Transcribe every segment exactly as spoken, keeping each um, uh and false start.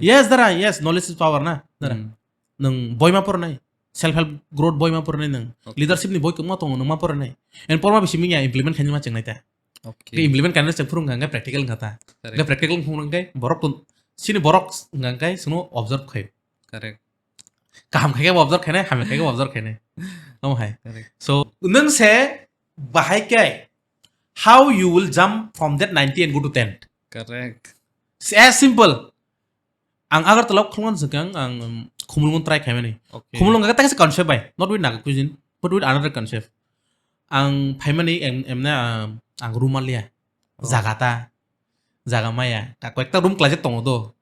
Yes, dara, yes, knowledge is power na, dara. Hmm. Nwng boi ma porinai, self help growth boi ma porinai nwng. Okay. Leadership ni boi kwbangma tongo, nwng ma porinai. And porma bisi manya implement khainai ma chengnai ta. Okay. Ke implement khainai cheng phurung kha, practical kha ta. Correct. Ke practical phurung kha, borok kun, sini borok kha, sunu observe khai. Correct. Kaham khai ke observe khainai, hamya khai ke observe khainai. Omo hai. Correct. So, nwng se bahai ke, how you will jump from that ninety and go to ten? Correct. It's as simple. Ang Agartala khulungan swkang ang, um, Khumulungan try khaimani. Okay. Khumulungan kata kasa concept bai, not with Naga cuisine, but with another concept. Ang phaimani em, emna, um, ang Rumalia. Oh. Jaga ta, jaga maya. Ka koyekta room klaijak tongo do.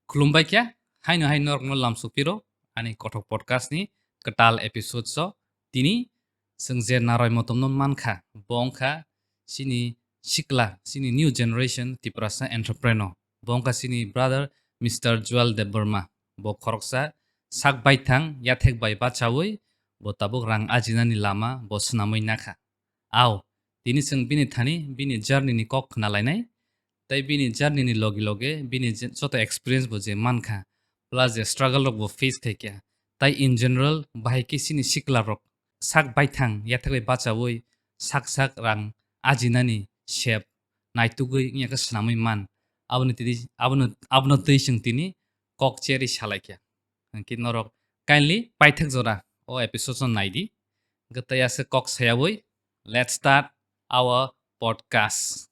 Khulumbai kya? Haino hai norokno lamsukpiro ani Kothok Podcast ni kwtal episode o. Tini chwng je naroi motomno mankha, bo wngkha chini sikla, chini new generation Tiprasa entrepreneur. Bo wngkha chini brother Mister Joel Debbarma. Bo khoroksa sak baithang yathek bai bachaui bo tabuk rang ajinani lama bo swnamwi nakha. Ao, tini chwng bini thani bini journey ni kok khna lainai, tei bini journey ni logi loge bini je, joto experience bo je mankha, plus je struggle rok bo face khaikha, tei in general bahai khe chini sikla rok sak baithang yathek bai bachaui sak sak rang ajinani sep naitugwi wngya khe swnamwi man. Aboni tini, abono, abono twi chwng tini kok cherwi salaikha. Hwnkhe norok kindly paithak jora o episode no naidi. Hwnkhe tei aswk kok sayaui, let's start our podcast.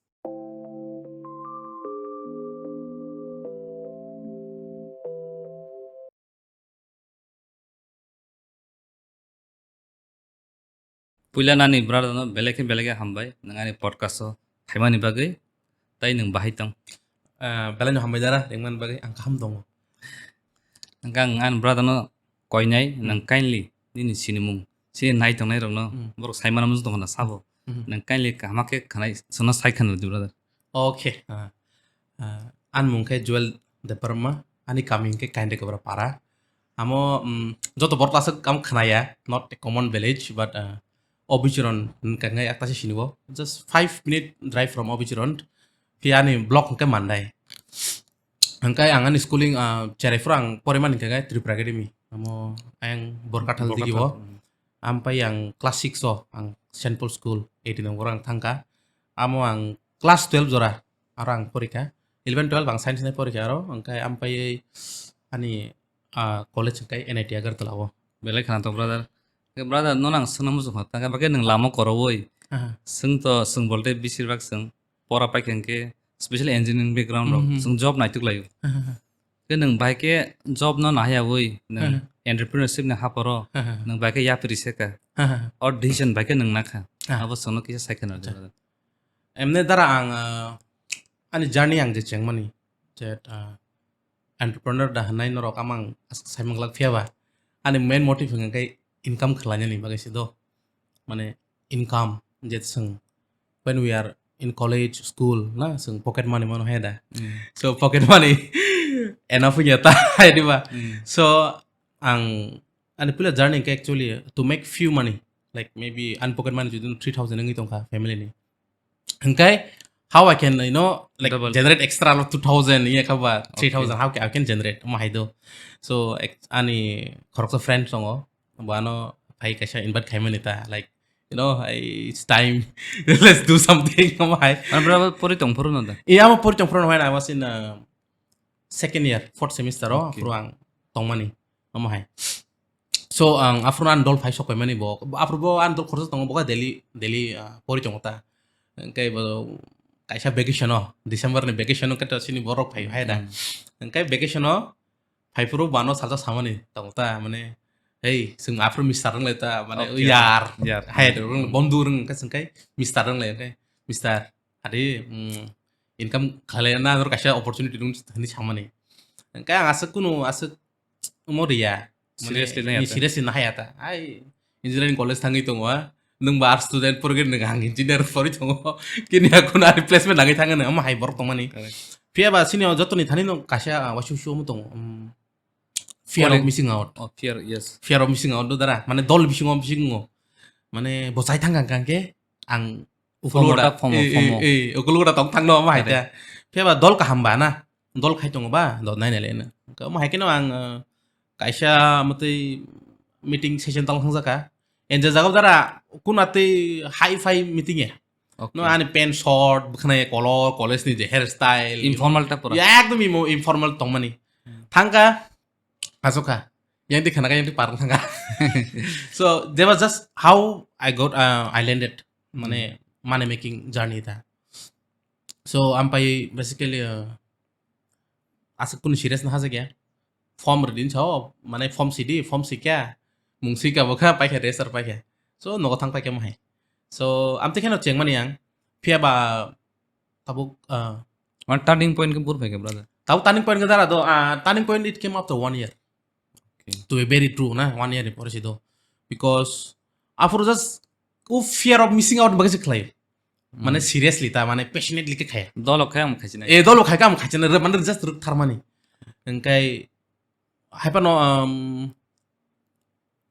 Puila nani brother no belai khe belai khe hambai, nwng ani podcast o phaimani bagwi, tei nwng bahai tong. Ah, belai no hambai dara, ringmani bagwi ang kaham tongo. Hwnkhe ang ani brother no koinai, Hmm. nwng kindly nini sinimung, chini nai tongnai rokno, Hmm. borok sai mana muchung tongkha na sabo. Hmm. Nwng kindly kaham khe khwnai, chwngno sai khwna rwdi brother. Okay. Ah, ah, ani mung khe Joel Debbarma, ani kami hwnkhe Kaindekobra para. Amo, mm, joto borok aswk amo khwnaya, not a common village, but, ah, Obichron hwnkha khe yaktase sinibo. Just five minute drive from Obichron. Phiya ani block hwnkhe Mandai. Hwnkhe ang ani schooling, ah, cherai phuru ang porimani hwnkha khe Tripura Academy. Amo ayang Borkathal Borkathal. Digibo. Hmm. Ampai ang class six o ang Saint Paul School eighteen number ang thangkha. Amo ang class twelve jora aro ang porikha. Eleven twelve ang science ni porikha aro, hwnkhe ampai ani, ah, college hwnkhe N I T Agartala o. Belai khana tok brother. Ke brother, nono ang swngna muchung kha, tangkhe bagwi nwng lama korowoi. Aha. Swng to, swng bolte bisir bak swng pora paikha hwnkhe, special engineering background rok, Mhm. swng job naituk laio. Aha. Ke nwng bai khe job no nahaiyaui, nwng Aha. entrepreneurship ni haporo, Aha. nwng bai khe yapri se kha. Aha. O decision bai khe nwng nakha. Aha. Abo swngno kisa sai khwna rwdi Acha. Brother. Emne dara ang, ah, ani journey ang je chengmani, je, ah, entrepreneur da hwnai norok amang as-, saimang glak phiya ba, ani main motive hwnkha khe income khlainani bagwi se do. Mane income, je swng when we are in college, school, na, swng pocket money mano he da. Mm. So pocket money enough wngya ta, hai diba? Mm. So ang, ani puila journey hwnkhe actually to make few money, like maybe ani pocket money jodi three thousand wngwi tongkha family ni. Hwnkhe, how I can, you know, like, Double. Generate extra lo two thousand, iya kha ba, Okay. three thousand, how ca-, I can generate, omo hai do. So, ex-, ani khoroksa friend tongo, bo ano phai kaisa invite khaimani ta, like, you know, I, it's time, let's do something, omo hai. Ano bra pori tong phuru no da? Iya, amo pori tong phuru no, when I was in, uh, second year, fourth semester o, Okay. Aphuru ang tongmani, omo hai. So, ang aphuru ani dol phai sok paimani bo, aphuru bo ani dol khoroksa tongo, bo khe daily, daily, ah, pori tongo ta. Hwnkhe bo kaisa vacation o, December ni vacation o khe to chini borok phai hai da. Hmm. Hwnkhe vacation o phai phuru bo ano salsa samani tongo ta, mane, "Hey, chwng aphuru mister wng lai ta," mane, Okay. "Yar, Yar. Hai, rwng, bondhu rwng," hwnkhe chwng khe mister wng lai, hwnkhe, "Mister, adi, mm, income khlai na, noro kaisa opportunity rwng," hwnwi samani. Hwnkhe ang aswk kunu aswk omo riya. Mane, Seriously naiya ta? Seriously nahaya ta. Ai, engineering college thangwi tongo, ha? Nwng ba arts student, porogwi nwng ang engineer porwi tongo. Kini ya khuna replacement nangwi thangwi nwng, omo hai borok tongmani. Correct. Phiya ba sini o jotoni thani no kaisa, ah, wasu wasu omo tongo. Um, fear Correct. Of missing out. Oh, fear, yes. Fear of missing out do dara. Mane dol bisingo, bisingo. Mane bo chai thang kang kang khe ang Form ukulora. Ota, form, eh, form. Eh, eh, ukulora tong thang no omo hai Correct. Ta. Phiya ba dol kaham ba na. dol khai tongo ba, do nai nai le no. Omo hai khe no ang, uh, kaisa motwi meeting session tang thang jaka. En je jaga dara kuna tei high five meeting ya. Okay. No ani pant short, bwkhwnai kolor, college ni je hairstyle. Informal ta pura. Ya, ekdom imo-, informal tongmani. Hmm. Thangka, asokha. Yang di khana ka, yang di parang thangka. So, that was just how I got, uh, I landed. Mane, Hmm. money making journey ta. So, ampai basically, uh, aswk kunu serious na hajakya. Form rwdi sao, mane form sidi, form sikya, mung sika bokha, paikha, register paikha. So, nogo thang paikha mohai. So, amtwi kheno chengmani ang, phiya ba tabuk, ah, One turning point ke bur phaikha, brother. Tabuk turning point ke dara do, ah, turning point it came after one year. Okay. To be very true na, one year ni pore si do. Because after just u fear of missing out bagwi se khlai. Mane Hmm. seriously ta, mane passionately khe khaya. Dolo khai am khaisina. E dolo khai kam khaisina re, mane just ruk tharmani. Engkai haipa no, um,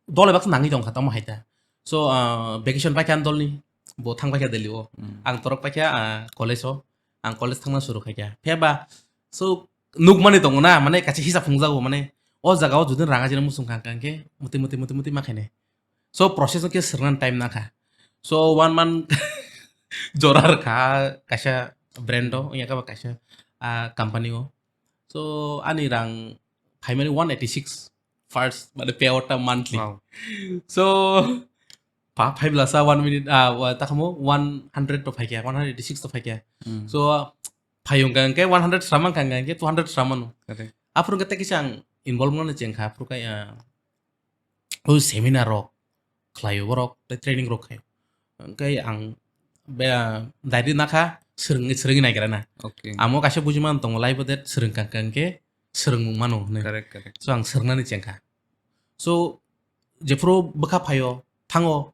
dolo bak nangwi tong kha tamo haita. So, uh, vacation paikha dolni, bo thang paikha Delhi o. Hmm. Ang torok paikha, uh, college o. Ang college thangna suru khaikha. Pheba, so, nukmani tongo na, mane kaisa hisab phungjago, mane o jaga o jodi ranga jina musung kha, kangke muti, muti, muti, muti ma khainai. So, process o khe swrwngna time nakha. So, one month jora rwkha kaisa brand o, wngya khe ba kaisa, ah, company o. So, ani rang phaimani one eighty six first, mane payout ta monthly. Wow. So, pa phai blasa one minute, ah, wa-, takhamo one hundred to phaikya, one hundred eighty six to phaikya. Hmm. So, phayung kha hwnkhe one hundred sramang kha hwnkhe two hundred sramano. Correct. Aphuru hwnkhe tei kisa ang involve wngna chengkha, aphuru khe, ah, o seminar rok khlaio borok, tei training rok khaio. Hwnkhe ang be-, ah, dairi nakha, swrwngwi, swrwngwi naigra na. Okay. Amo kaisa bujiman tongo, life o that swrwng kha hwnkhe swrwngmung mano hwnwi. Correct, correct. So, ang swrwngnani chengkha. So, jephuru bwkha phaio, thango,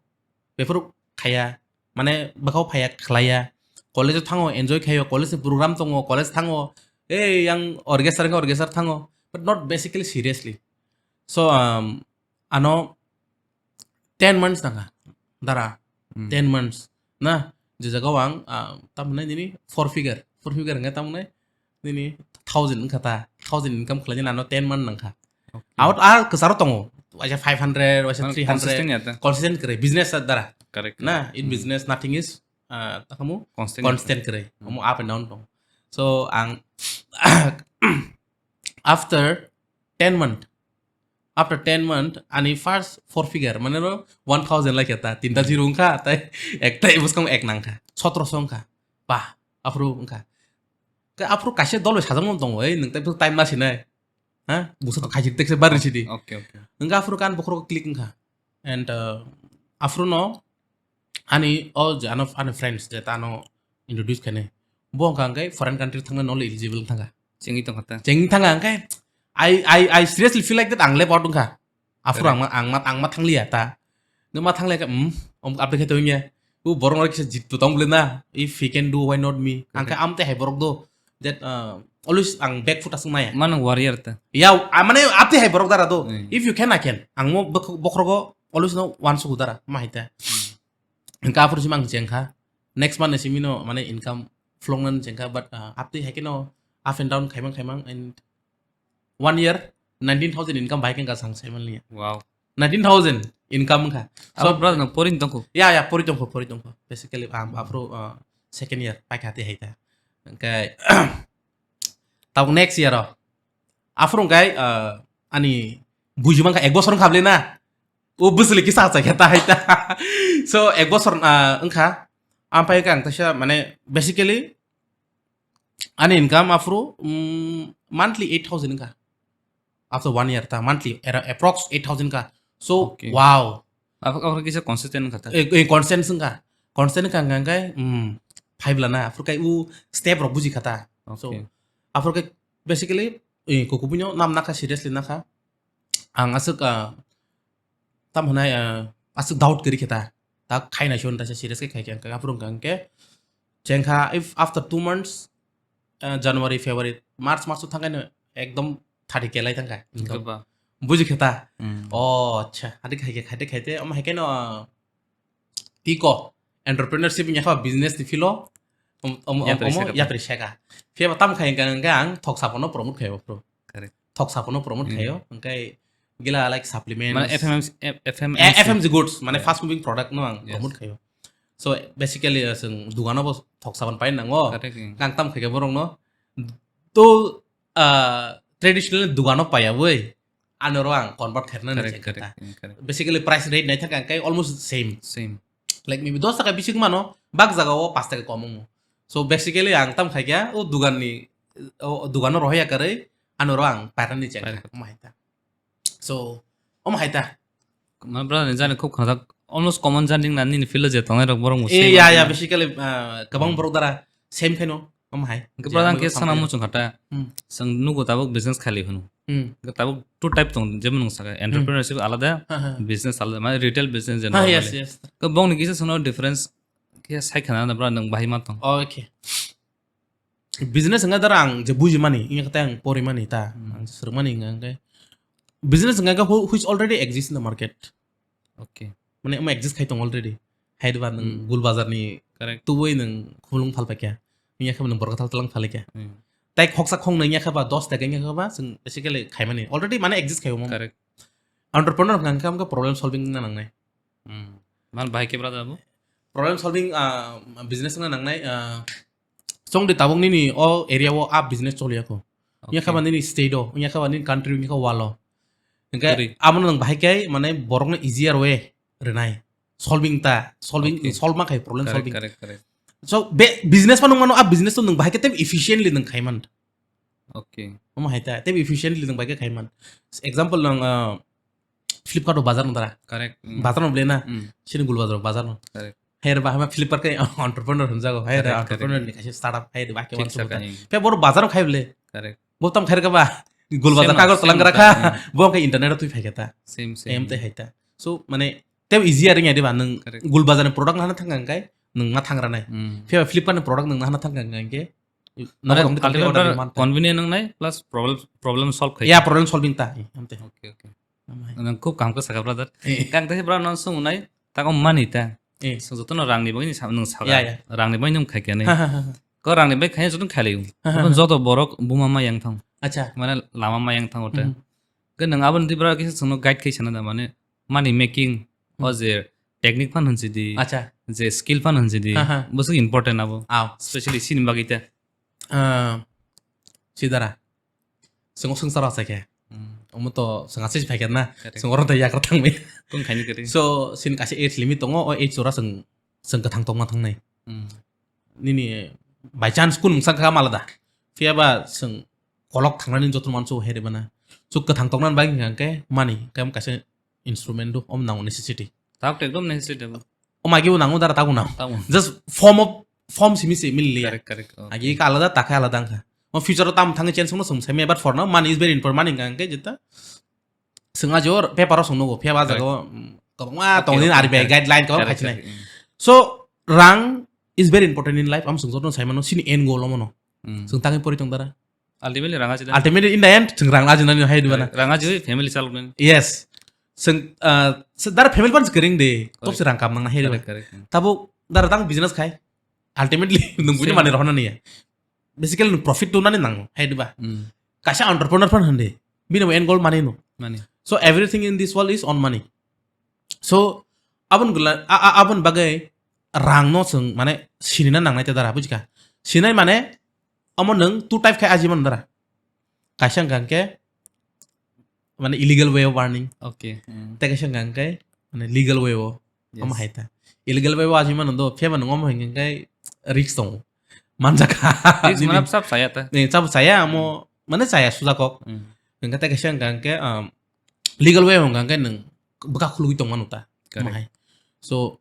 bephuru khaya, mane bwkha phaya khlaiya, college o thango, enjoy khaio, college ni program tongo, college thango, ei yang orchestra khe orchestra thango, but not basically seriously. So, um, ano ten months nangkha, dara, Hmm. ten months, na, je jaga o ang, ah, tamni nini four figure, four figure hwnkhe tamni nini thousand wngkha ta, thousand income khlainani ano ten month nangkha. Okay. Out, ah, kwcharo tongo, waisa five hundred, waisa Mane three hundred, consistent ya ta? Consistent kwrwi, business dara. Correct, na, correct. In Hmm. business, nothing is, ah, takamu Constant. Constant kwrwi. Hmm. Omo up and down tong. So, ang after ten month, after ten month, ani first four figure, mane ro one thousand lai khe ta, tinta Hmm. zero wngkha, tai ekta ibuskang ek nangkha, sotoroso wngkha. Bah, aphuru wngkha. Khe aphuru kaisa dol bai sajak mano tongo, ei, nwng tai time ma sinai. Ha? Busa to Okay. khaijik tekse barri sidi. Okay, okay. Wngkha aphuru kan bokhorok click wngkha. And, uh, aphuru no ani, o je ano, ani friends je ta ano introduce khainai. Bo wngkha hwnkhe foreign country thangna nole eligible wngkha. Chengwi tongkha ta. Chengwi thangkha hwnkhe I, I, I seriously feel like that ang left out wngkha. Aphuru Correct. ang ma, ang ma, ang ma thangliya ta. Nw ma thangliya khe, hmm, om, update khe tongya. U borok no kisa jit to tong bole na. If he can do, why not me? Ang khe Correct. Amte hai borok do. That, uh, always ang back foot aswk maya. Mano warrior ta. Ya, a, mane apte hai borok dara do. Hmm. If you can, I can. Ang mo bok-, bokhrogo always no one suku dara. Ma hai ta. Hmm. Hwnkhe aphuru sima ang chengkha. Next month ni simi no mane income phlongna chengkha. But, uh, apte hai khe no up and down khaimang khaimang and one year nineteen thousand income bahai khe wngkha sang saimanliya. Wow. Nineteen thousand income wngkha. So, abo brother no porin tongkho? Ya, ya, pori tongkho, pori tongkho. Basically, um, aphuru, uh, second year paikha tei hai ta. Hwnkhe, tabuk next year o. Aphuru hwnkhe, uh, ani buji mankha ek bosor wngkha bwle na. O bwswli kisa achai khe ta hai ta. So, ek bosor, uh, wngkha. Ampai wngkha ang taisa, mane, basically, ani income aphuru, um, monthly eight thousand wngkha. After one year ta monthly era approx eight thousand ka. So, okay. Wow. Aphuru, aphuru kisa consistent wngkha ta? Eh, eh, consistent wngkha. Consistent wngkha hwnkha hwnkhe, hmm, phai bwlana. Aphuru kai u step rok buji kha ta. So, okay. Aphuru kai basically, eh, kukubuino nam nakha, seriously nakha. Ang aswk, ah, tam hwnai, ah, aswk doubt kwrwi khe ta. Ta khaina se hwn ta se serious khe khai khe ang kha. Aphuru hwnkha hwnkhe chengkha, if after two months, ah, January, February, March, March o thangkhe no ekdom thirty K lai thangkha income. Goba. Buji khe ta? Hmm. Oh, acha. Adi khai khe, khaite, khaite, omo hai khe no, ah, tiko entrepreneurship wngya kha business ni field o. Om- om- om- Yapri omo seka ta. Yapri seka. Phiya ba tam khai hwnkha hwnkha ang thok sapono promote khaio, bro. Correct. Thok sapono promote Hmm. khaio, hwnkhe gila, like, supplement. Mane F M M C, F- F M M C. A- F M C goods, mane Yeah. fast moving product no ang Yes. promote khaio. So, basically, uh, chwng dugano bo thok sapan pai nango. Correct, hmm. Ang tam khaikha borok no. To, uh, traditional dugano paiya boi. Ano ro ang convert khairna Correct, nai correct, hmm, correct. Basically, price rate naithak ang kai almost same. Same. Like, maybe dos taka bising mano, bak jaga o pas taka kom wngmo. So, basically, ang tam khaikha, o dugan ni, o dugano rohya karwi, ano ro ang pairani cheng Pairani. Omo hai ta. So, omo hai ta. Ma brother ni jani khub khajak, almost common jani na nini field o je tongnai rok borok mo Eh, same ya, ya, ya. Basically, ah, kabang Hmm. borok dara same khaino, omo hai. Hwnkhe Je brother ang ang khe bo sana sampai. Muchung khata. Hmm. Chwng nugo tabuk business khali hwno. Hmm. Hwnkhe tabuk two type tong, jemon nwng saka, Hmm. entrepreneurship alada, Ha, ha. business alada, mane retail business je Ha, normal. Yes, yes. Hwnkhe bongni kisa chwngno difference khe sai khana na brother nwng bahai ma tong. Okay. Business wngkha dara ang je bujimani, wngya khe ang porimani ta, Hmm. ang swrwngmani wngkha hwnkhe business wngkha khe who- which already exists in the market. Okay. Mane omo exist khai tong already. Hai ba nwng Hmm. Gul Bazar ni Correct. Tubui nwng khulung phal paikha. Wngya khe nwng borok thal tlang phalaikha. Hmm. Tai khoksa khong nwng wngya khe ba dos taka wngya khe ba chwng basically khaimani. Already mane exist khai omo. Correct. Entrepreneur wngkha khe problem solving wngna nangnai. Hmm. Mal bahai khe brother abo? Problem solving, ah, business wngna nangnai, ah, chwng de tabuk nini o area o a business choliya kho. Wngya Okay. khe ba nini state o, wngya khe ba nini country, wngya khe walo. Hwnkhe Kwrwi. Amo nwng bahai khe mane borok no easier way rwnai. Solving ta, solving, Okay. Solve ma khai problem Correct, solving. Correct, correct. So, be business ma nwng mano, a business to nwng bahai khe tei efficiently nwng khai man. Okay. Omo hai ta, tei efficiently nwng bahai khe khai man. Example nwng, ah, Flipkart o bazar no dara. Correct. Mm. Bazar no ble na. Mm. Sini Gul Bazar o bazar no. Correct. Hai re ba, hai ma Flipkart khe entrepreneur hwnjago. Hai re Correct, entrepreneur correct. Ni kaisa startup hai re ba khe Thik wan saka, subuta. Eh. Khe bor bazar no khai ble. Correct. Bo tam khai re ba Gul Bazar Same, kagor same talang gara kha. Same. Bo khe internet o twi phai khe ta. Same, same. Em te hai ta. So mane te easy ar ngai de ba nwng Correct. Gul Bazar ni product hana thang kha kai nwng ma thang ra nai. Mm. Phiya Flipkart ni product nwng hana thang kha kai ke. Mane Nokol tong te ultimate tong te order order man ta. Convenient nang nai plus problem, problem solve khai. Ya, problem solving ta. Eh, am te. Okay, okay. Amai. Nang khub kaham khe saka brother. Eh. Kang tei brother nang sung nai, tako mani ta. Eh. So jotono rangni bagwi ni sa-, nang saka. Ya, ya. Rangni bagwi nang khai khe nai. Ha, ha, ha, ha. Ko rangni bagwi khai jotono khai laio. Ha, ha, Aboni ha. Joto borok buma ma yang thang. Acha. Mane lama ma yang thang ote. Mhm. Ke nang aboni twi brother kisa sungno guide khai sana da mane money making, hmm, o je technique phan hwnsi di. Acha. Je skill phan hwnsi di. Ha, ha. Bwswk important abo. Aw. Specially sini bagwi ta. Ah, sidara. Swngo swngcharo achai khe. Hmm. Omo to swng achai si phai khe na. Correct. Swng oro to yakra thangwi. Kung khaini kwrwi. So, sini kaisa age limit tongo, o age jora swng, swng kwthang tongma thangnai. Hmm. Nini by chance kun mungsa kha malada. Phiya ba swng kolok thangnani joto manso hai rwbana. So, kwthang tongnani bagwi hwnkha khe mani, khe kaisa instrument do, om nango necessity. Tabuk to ekdom necessity abo. O magi bo nango dara tabuk nango. Tabuk. Just form of, form simi se mili liya. Correct, correct. Okay. Agi ka alada, ta khe alada wngkha. O future o tam thangwi change wngno swng sai maya, but for now money is very important. Money hwnkha hwnkhe jeta swng ajo paper o swng nugo, phiya ba Correct. Jaga o, mm, kwbangma Correct, tongdi okay, R B I correct. Guideline kwbang Correct, khaichinai. Correct, mm. So, rang is very important in life, am swng joto sai mano, sini end goal omono. Mm. Swng tangwi pori tong dara. Ultimately, rang aji da. Ultimately, in the end, chwng rang ajinani hai dibana. Rang aji family chaloknani. Yes. Chwng, ah, se dar family pan kwrwng de, tok se rang kam nang hai diba. Correct, correct. Tabo dar tang business khai. Ultimately, nung buini mani rohna niya. Basically, nung profit tu nani nang hai diba. Hmm. Kaisa entrepreneur pan hande. Bini end goal money no. Money. So everything in this world is on money. So abon gula, a, a, abon bagai rang no chwng mane sinina nangnai te dara bujika. Sinai mane omo nwng two type khai aji mano dara. Kaisa hwnkha hwnkhe mane illegal way of earning. Okay. Hmm. Tei kaisa hwnkha hwnkhe mane legal way o. Yes. Omo hai ta. Illegal way o aji mano do, phiya ba nwng omo hwnkha hwnkhe risk tongo. Manjak kha. Risk nini mane sab saya ta. Ni sab saya amo, mane saya suja kok. Hmm. Hwnkha tei kaisa hwnkha hwnkhe, um, legal way hwnkha hwnkhe nwng bwkha khulugwi tong mano ta. Correct. Omo hai. So,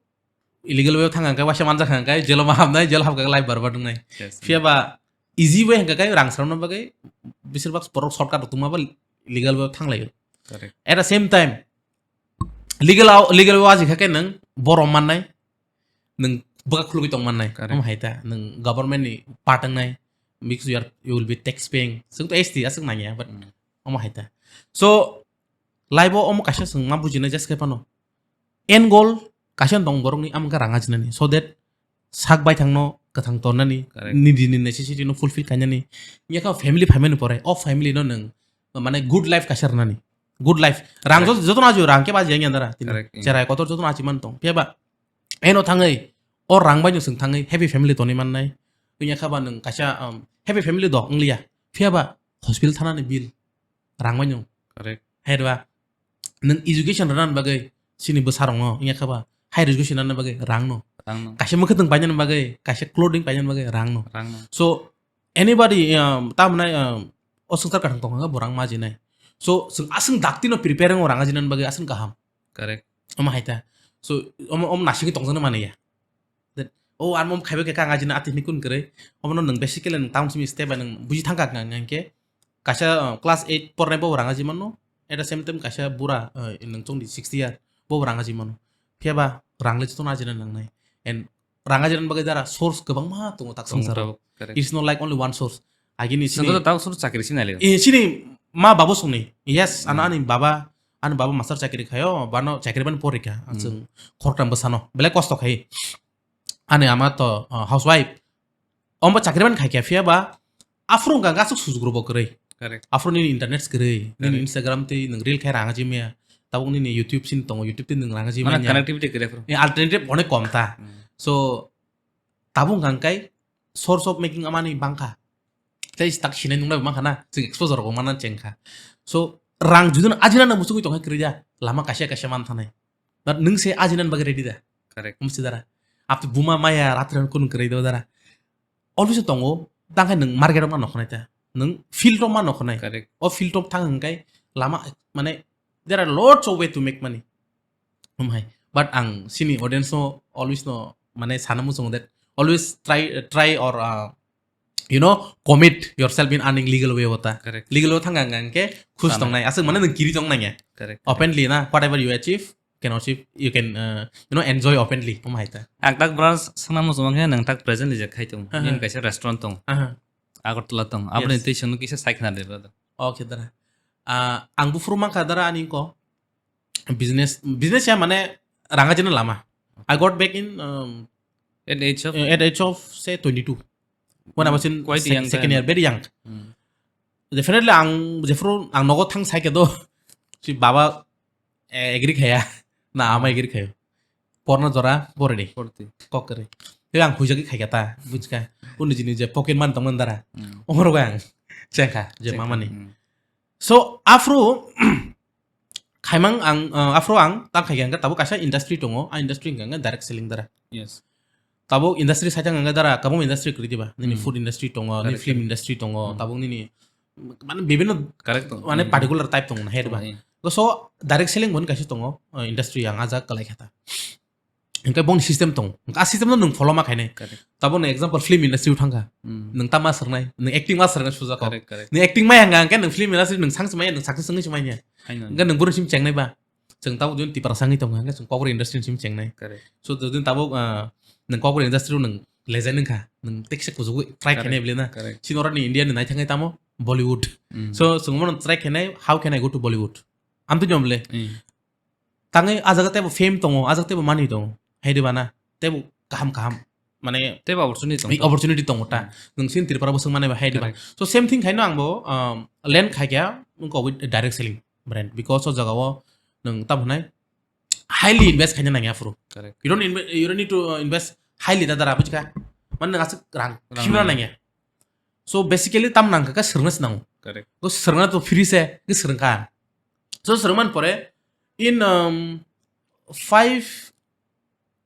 illegal way o thang kha hwnkhe waisa manjak kha hwnkhe jail o ma habnai, jail o habkha life barbat wngnai. Yes. Phiya ba easy way hwnkha khe rang sramna bagwi besir bak borok shortcut rok tongma ba legal way o thang laio. Correct. At the same time, legal o, legal way o aji kha khe nwng borom mannai, nwng bwkha khulugwi tong mannai. Correct. Omo hai ta, nwng government ni part wngnai, because you are, you will be tax paying. Chwng to S T aswk nangya, but Hmm. Omo hai ta. So, life o omo kaisa chwng ma bujinai just khe phano. End goal kaisa tong borokni, amo khe rang ajinani. So that sak baithangno kwthang tornani, Correct. Nini, nini necessity no fulfill khainani. Yakha family phaimani pore, o family no nwng, mane, good life kaisa rwnani. Good life. Rang Correct. Jot-, jotono ajio rang khe baji yang dara. Tini Correct, yeah. Cherai kotor jotono achi man tong. Phiya ba, eno thangwi, o rang bai no chwng thangwi happy family tonwi mannai. Wngya kha ba nwng kaisa, um, happy family do wngliya. Phiya ba, hospital thanani bill. Rang bai no. Correct. Hai ba, nwng education rwna bagwi chini bwsarokno wngya kha ba, higher education rwna bagwi rang no. Rang no. Kaisa mwkhwtwng painani bagwi, kaisa clothing painani bagwi rang no. Rang no. So, anybody, um, tamni, um, o swngchar kathang tongkha khe bo rang majinai. So, chwng aswng dakti no prepare wngo rang ajinani bagwi aswng kaham. Correct. Omo hai ta. So, omo, omo nasingwi tongjaknai manwi ya. That, oh, ang omo khaibai khe kang ajina atini kun kwrwi. Omono nwng basically nwng town simi step bai nwng buji thangkha kang hwnkhe kaisa, uh, class eight pornai bo rang aji mano. At the same time kaisa bura, uh, nwng chongdi sixty year bo rang aji mano. Phiya ba rang le jotono ajina nangnai. And rang ajina bagwi dara source kwbangma tongo tak Tongo, swngcharo. Tongo, correct. It's not like only one source. Agini Nang sini to tao suru chakri sini nai le. Eh, sini ma babo songni. Yes, ano Hmm. ani baba, ani baba master chakri khayo, bano chakri ban porika. Hmm. Chwng khoroktham bwsano. Belai kosto khai. Ani ama to, uh, housewife. Ombo chakri ban khai kya phiya ba. Afro hwnkha hwnkhe aswk sujuk rwbo kwrwi. Correct. Afro nini internet kwrwi. Nini Correct. Instagram twi nwng reel khai rang aji maya. Tabuk nini YouTube sin tongo, YouTube twi nwng rang aji Mana manya. Connectivity kwrwi afro. Eh, alternative onek kom ta. Hmm. So, tabuk hwnkha hwnkhe source of making amani bangkha. Tei tak sinai nungna bangkha na, chwng exposure rok mana chengkha. So, rang judun ajina na muchungwi tongkha kwrwi da, lama kaisa kaisa man thanai. But nwng se ajina bagwi ready da. Correct. Mesti dara. Apni buma maya ratri kun kwrwi do dara. Always tongo, tangkhe nwng market rok ma nokhnai ta. Nwng field rok ma nokhnai. Correct. O field rok thang hwnkhe lama, mane, there are lots of way to make money. Hum hai. But ang sini audience no always no, mane, sana muchungo that always try, try or, uh, you know, commit yourself in earning legal way wata. Correct. Legal way thang ang, ang ke khush Sana. Tongnai. Aswk mane nwng kiri tong nangya. Correct. Openly na, whatever you achieve, can achieve, you can, uh, you know, enjoy openly. Hum hai ta. Ang tak bra sana muchungo khe nwng tak presently je khai tong. Aha. Nini kaisa restaurant tong. Aha. Agartala tong. Aboni Yes. twi chwngno kisa sai khna de brother. Okay, dara. Ah, ang buphuru mankha dara ani ko. Business, business ya mane rang ajina lama. I got back in, um, At the age of? At the age of, say, twenty-two. When I was in Quite sec-, young second time. Year, very young. Hmm. Definitely ang, jephuru ang nogo thang sai khe do, si baba, eh, agree khaya, na ama agree khayo. Porna jora, pore de. Porti. Kok kere. Te ang huijagwi khai kha ta, bujkha. Uni jini je pocket man tongman dara. Hmm. Omoro ang, chengkha, je Chengkha, mamani. Hmm. So, afro, khaimang ang, uh, afro ang tang khai kha, tabuk kaisa industry tongo, a industry hwnkha khe direct selling dara. Yes. Tabuk industry saitang hwnkha dara, kabang industry kwrwi diba? Nini Hmm. food industry tongo, nini Correct, film correct. Industry tongo, Hmm. tabuk nini, mane, bibhinno, Correct tongo. Mane, Hmm. Particular type tongo na, hai diba? Hmm. So, direct selling bo ni kaisa tongo, uh, industry ang ajak kalai kha ta. Hwnkhe boni system tong. Hwnkhe a system no nwng follow ma khainai. Correct. Tabuk nwng example film industry o thangkha. Hmm. Nwng ta ma swrwngnai, nwng acting ma swrwngnai suja kok. Correct, correct. Nwng acting ma yang hwnkhe nwng film industry nwng sang se manya, nwng success wngwi se manya. Haino. Hwnkhe nwng boro sim chengnai ba. Chwng tabuk jodi Tipra sangwi tongkha, hwnkhe chwng Kokborok industry sim chengnai. Correct. So, jodi tabuk, ah, nwng Kokborok industry o nwng legend wngkha, nwng tekse kuchugwi try Correct, khainai bwle na. Correct. Chini oro ni India ni naithangwi tamo Bollywood. Hmm. So, chwng bono try khainai, how can I go to Bollywood? Amtwi jom bwle. Hmm. Tangwi a jaga teibo fame tongo, a jaga teibo manwi tongo. Hai diba na? Teibo kaham kaham. Mane, teibo opportunity tongo. Opportunity tongo ta. Hmm. Nwng sini Tripura bwswk manwi ba hai diba. Correct. So same thing khaino angbo, um, land khaikha wngkha with direct selling brand. Because o jaga o nwng tamo hwnai highly invest khaina nangya phuru. Correct. You don't inve-, you don't need to, uh, invest highly da dara, bujikha? Mane nwng aswk rang Rang khimna nangya. Nangya. So basically tam nangkha khe swrwngna se nango. Correct. Bo swrwngna to free se, khe swrwngkha. So swrwngmani pore in, um, five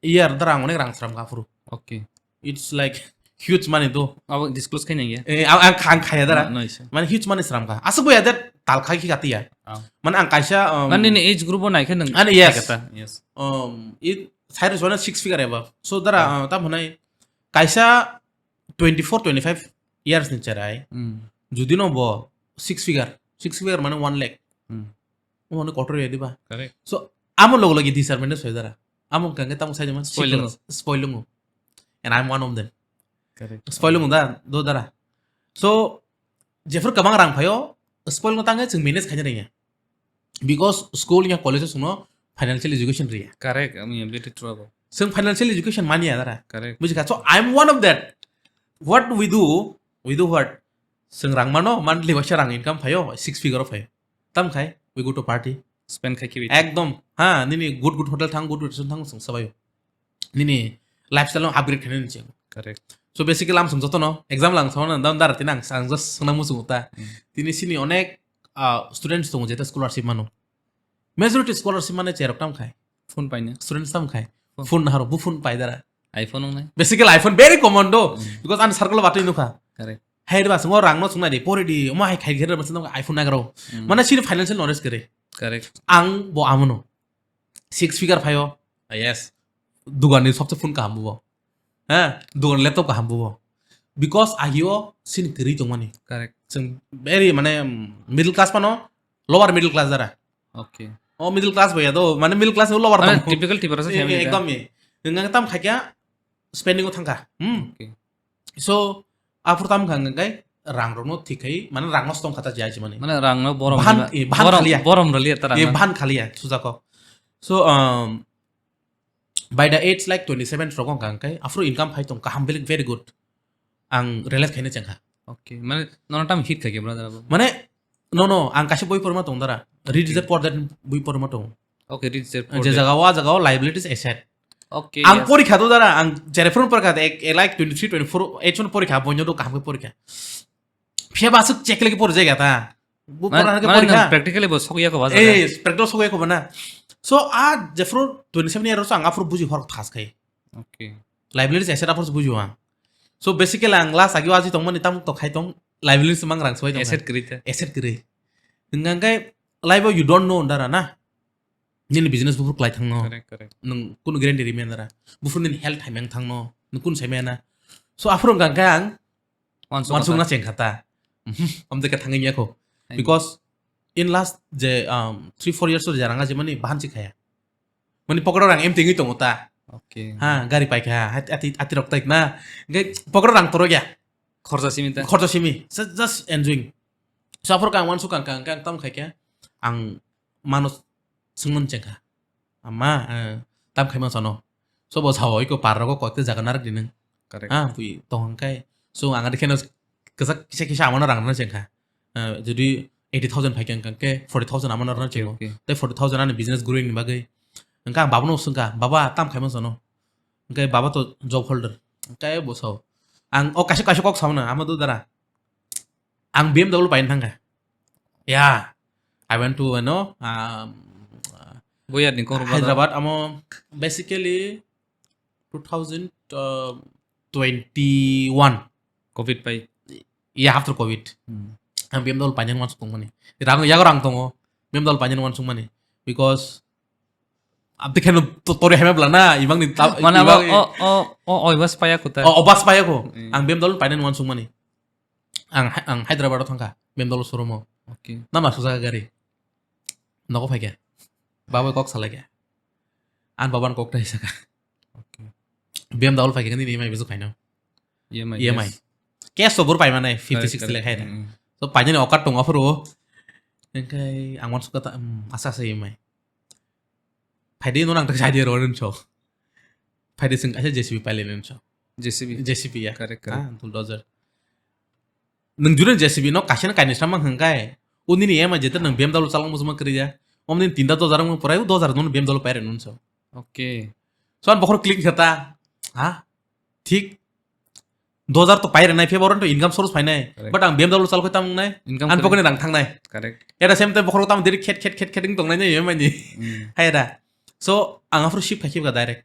year dara ang onek rang swrwngkha phuru. Okay. It's like huge money do. Abo disclose khai nangya? Eh, ang, ang, ang khaya dara. No, no issue. Mane huge money swrwngkha. Aswk boya that tal khai khi katiya. Ah. Mane ang kaisa, um, Mane nini age group o naikhe nwng Ani, yes. Kata, yes. Um, it, side is one six figure above. So dara, Ah. uh, tam hwnai kaisa twenty-four, twenty-five years ni cherai. Hmm. Judi no bo six figure, six figure mane one lakh. Hmm. Omo no kotor ya diba? Correct. So, amo logo logi disappointment soi dara. Amo kangke tamo sai jaman Spoil spoil, spoil lungo. And I'm one of them. Correct. Spoil lungo da, do dara. So, jephru kabang rang phayo, spoil no tangke chwng manage khaina rengya. Because school ya college o chwngno financial education riya. Correct, I mean, very true abo. Chwng financial education manya dara. Correct. Bujikha? So, I'm one of that. What we do, we do what? Chwng rang mano, monthly waisa rang income phaio, six figure phaio. Tam khai, we go to party. Spend khai kibi. Ekdom, ha, nini good good hotel thang, good good restaurant thang, chwng sabaio. Nini lifestyle no upgrade khainani chwng. Correct. So basically, lam song joto no, exam lang song na, dam dar tina ang, ang just songna muchung ta. Hmm. Tini sini onek, ah, students tongo jeta scholarship mano. Majority scholarship mane cherok tam khai. Phone paina. Students tam khai. Phone. Phone naharo, bu phone pai dara. iPhone wngnai. Basically, iPhone very common do. Hmm. Because ani circle batwi nukha. Correct. Hai ba, sungo rang no sungnai di, pori di, omo hai khai khe ba, sungo iPhone nagaro. Hmm. Mane sini financial knowledge kere. Correct. Ang bo amono. Six figure phaio. Ah, yes. Dugan ni sobse phone kaham bo. Ha, dugan laptop kaham bo. Because agio sini kiri tongmani. Correct. Chwng very mane, um, middle class pano, lower middle class dara. Okay. O middle class boya do, mane middle class ni lower tong. Typical Tipra sa family ekdom ni. Nang tam khaikya spending o thangka. Hmm. Okay. So, aphur tam kha hwnka khe rang rokno thik khai, mane rang no stong khata jai mani. Mane rang no borom. Bahan, rwli-, eh, bahan borom, khaliya. Borom rwliya ta rang no. Eh, bahan khaliya, sujako. So, um, by the age like twenty seven rok hwnka khe, aphuru income phai tong kaham, very, very good. Ang realize khaina chengkha. Okay, mane nono tam hit khai khe brother abo. Mane, no, no, ang kaisa boi porma tong dara. Read the poor that boi porma tong. Okay, read the poor that. Je jaga o, a jaga o liabilities asset. Okay. Ang porikha do dara, ang jere phone porikha, ek, ek like twenty three, twenty four, age phone porikha, bonyo do kaham khe porikha. Phiya ba aswk check lagi pori jaya ta. Bu mane, porana ke mane porikha. Practically bo sokya ko ba jaga. Eh, practical sokya ko bana. So, a jefro twenty seven year so ang aphuru buji hor thas khai. Okay. Liabilities asset aphuru buji ang. So, basically ang last agi waji tong mani tam to khai tong liabilities mang rang soi tong. Asset kri ta. Asset kri. Hwnka khe life o you don't know dara na. Nini business buphuru klai thangno. Correct, correct. Nwng kunu guarantee rimaya nara. Buphuru nini health haimang thangno. Nwng kunu saimaya na. So, aphuru hwnka khe ang wansuk wansuk kata. Na cheng khata. Mhm. Amde ka thangwi yakho. Thank you. Because in last je, um, three, four years o je ranga je mani bahan si khaya. Mani pocket o rang em tingwi tongo ta. Okay. Ha, gari paikha, hat-, ati, ati rok taik na. Ge pocket o rang toro ya. Khorja simi ta. Khorja simi. Just, just enjoying. So, aphuru kang wansuk kang, kang, kang tam khai khe. Ang mano sungmung chengkha. Ama, eh, tam khaima sano. So bo sao iko par rogo kote jaga narak dinang. Correct. Ah, bui tong hwnkai. So ang adi kheno kisa kisa kisa amano rang rang chengkha. Eh, jodi eighty thousand phai khe, hwnka khe forty thousand amano rang chengo. Okay, okay. Tei forty thousand ani business growing ni bagwi. Hwnka ang babano sungkha, "Baba, tam khaima sano?" Hwnkai baba to job holder. Hwnkai bo sao. Ang o kaisa kaisa kok sao na, amo do dara. Ang B M W paina thangkha. Yeah. I went to, you know, um, Boyar ni kok Hyderabad, amo basically two thousand twenty-one. Covid pai. Yeah, after Covid. Hmm. Ang B M W paina wansuk tongmani. Rang, yago rang tongo. B M W paina wansuk mani. Because abdi kheno to-, tori hame bla na, imang ni ta-, mane abo imang ni o, o, o, o, bus paya kuta. O, o, bus paya ko. Hmm. Ang B M W paina wansuk mani. Ang, ang Hyderabad o thangkha, B M W showroom o. Okay. Nama sujaka gari. Nogo phaikha. Baba kok salaikha. An baban kok thai saka. Okay. B M W phaikha nini E M I bisu khaino. E M I, E M I. Yes. Cash to bor paimane fifty, correct, sixty correct. Lakh hai na. Mm, mm. So painani okat tongo aphuru. Engkai ang wansuk kata, um, asa asa E M I. Phaidi no nang tak idea ro nung so. Phaidi sing asa J C B paile nung so. J C B. J C B ya. Correct, correct. Ah, bulldozer. Nung jure J C B no kaisa na kaini samang hwngkai. Unini ema jeta nung B M W chalang musuma kriya. Omni tinta dojar mung porai dojar no B M W paire nung so. Okay. So an bokhor click khata. Ha? Thik dojar to paire nai, february to income source phainai. Correct. But ang B M W chal khoi tamung nai. Income an kore. Pocket ni rang thangnai. Correct. At the same time bokhoro tam diri khet khet khet khet ing tongnai nai yemani. Hmm. Hai da. So ang afro shift khai kha direct.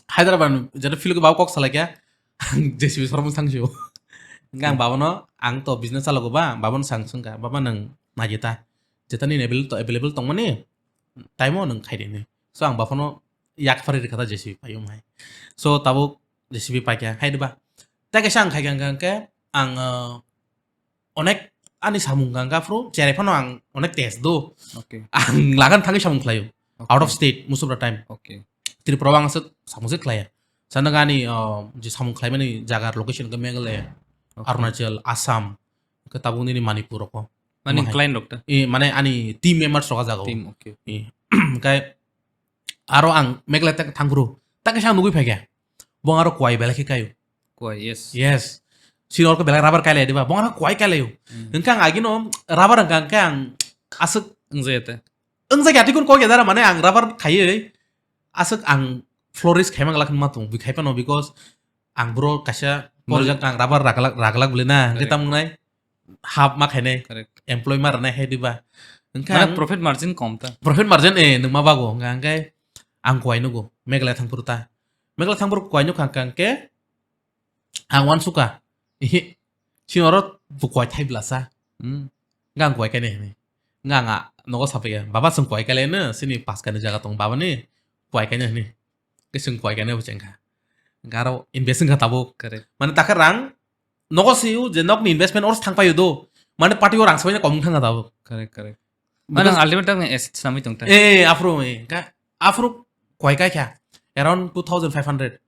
Hyderabad jeta feel ko baba kok salai kha. Ang J C B sormung sang sio. Ang baba no ang to business chalo go ba, baba no sang sung kha. Baba nang na jeta. Jeta ni available to available tongmani. Time o nang khai de ni. So ang baba no yak phari rikha ta J C B payung hai. So tabuk J C B paikha, hai diba? Tei kaisa ang khaikha hwnkha hwnkhe ang, uh, onek ani samung hwnkha hwnkha phuru cherai phano ang onek test do. Okay. Ang lagan thangwi samung khlaio. Okay. Out of state, most of the time. Okay. Tripura o ang aswk samung se khlaiya. Sana gani, uh, je samung khlaimani jaga location hwnkhe Meghalaya, okay. Arunachal, Assam, hwnkhe tabuk nini Manipur rokho. Mani client rok ta? Eh, mane ani team members rok ah jaga o. Team, okay. Eh, hwnkhe aro ang Meghalaya tak thangphuru, tak khe ang nugwi phaikha. Bo aro kwai belai khe kaio. Kuai, yes. Yes. Sini orko belai rubber kailai diba. Bongara kuai kailaio. Hmm. Hingke ang agino rubber hingka hingke ang aswk Wngjakya te. Wngjakya tikun kok ya dara mane ang rubber khaiwi aswk ang florist khaimang lakhan ma tong bui khai phano because ang bro kaisa Malik. Porjak ang rubber raglak raglak bole na hingke Correct. Tamung nai hap ma khainai Correct. Employee ma rwnai hai diba. Hingke Mane ang profit margin kom ta. Profit margin eh nungma bago hingke ang kuai nugo Meghalaya thangphuru ta. Meghalaya thangphuru kuai nuk hangka hingke ang uansukha. Ihi. Sini oro bo kuai thai blasa. Hmm. Nga ang kuai kainai hwnwi. Nga ang a nogo sapaiya. Baba, chwng kuai kailai no, sini paskani jaga tong baba ni kuai kainai hwnwi. Ke chwng kuai kainai bo chengkha. Nga aro invest wngkha tabuk. Correct. Mane takhe rang nogo siu je nokni investment oro thangpaio do. Mane party o rang sabaina komung thangkha tabuk. Correct, correct. Mane Because ultimate time es samai tong ta. Eh, afro eh. Ka afro kuai kai kha. Around two thousand five hundred.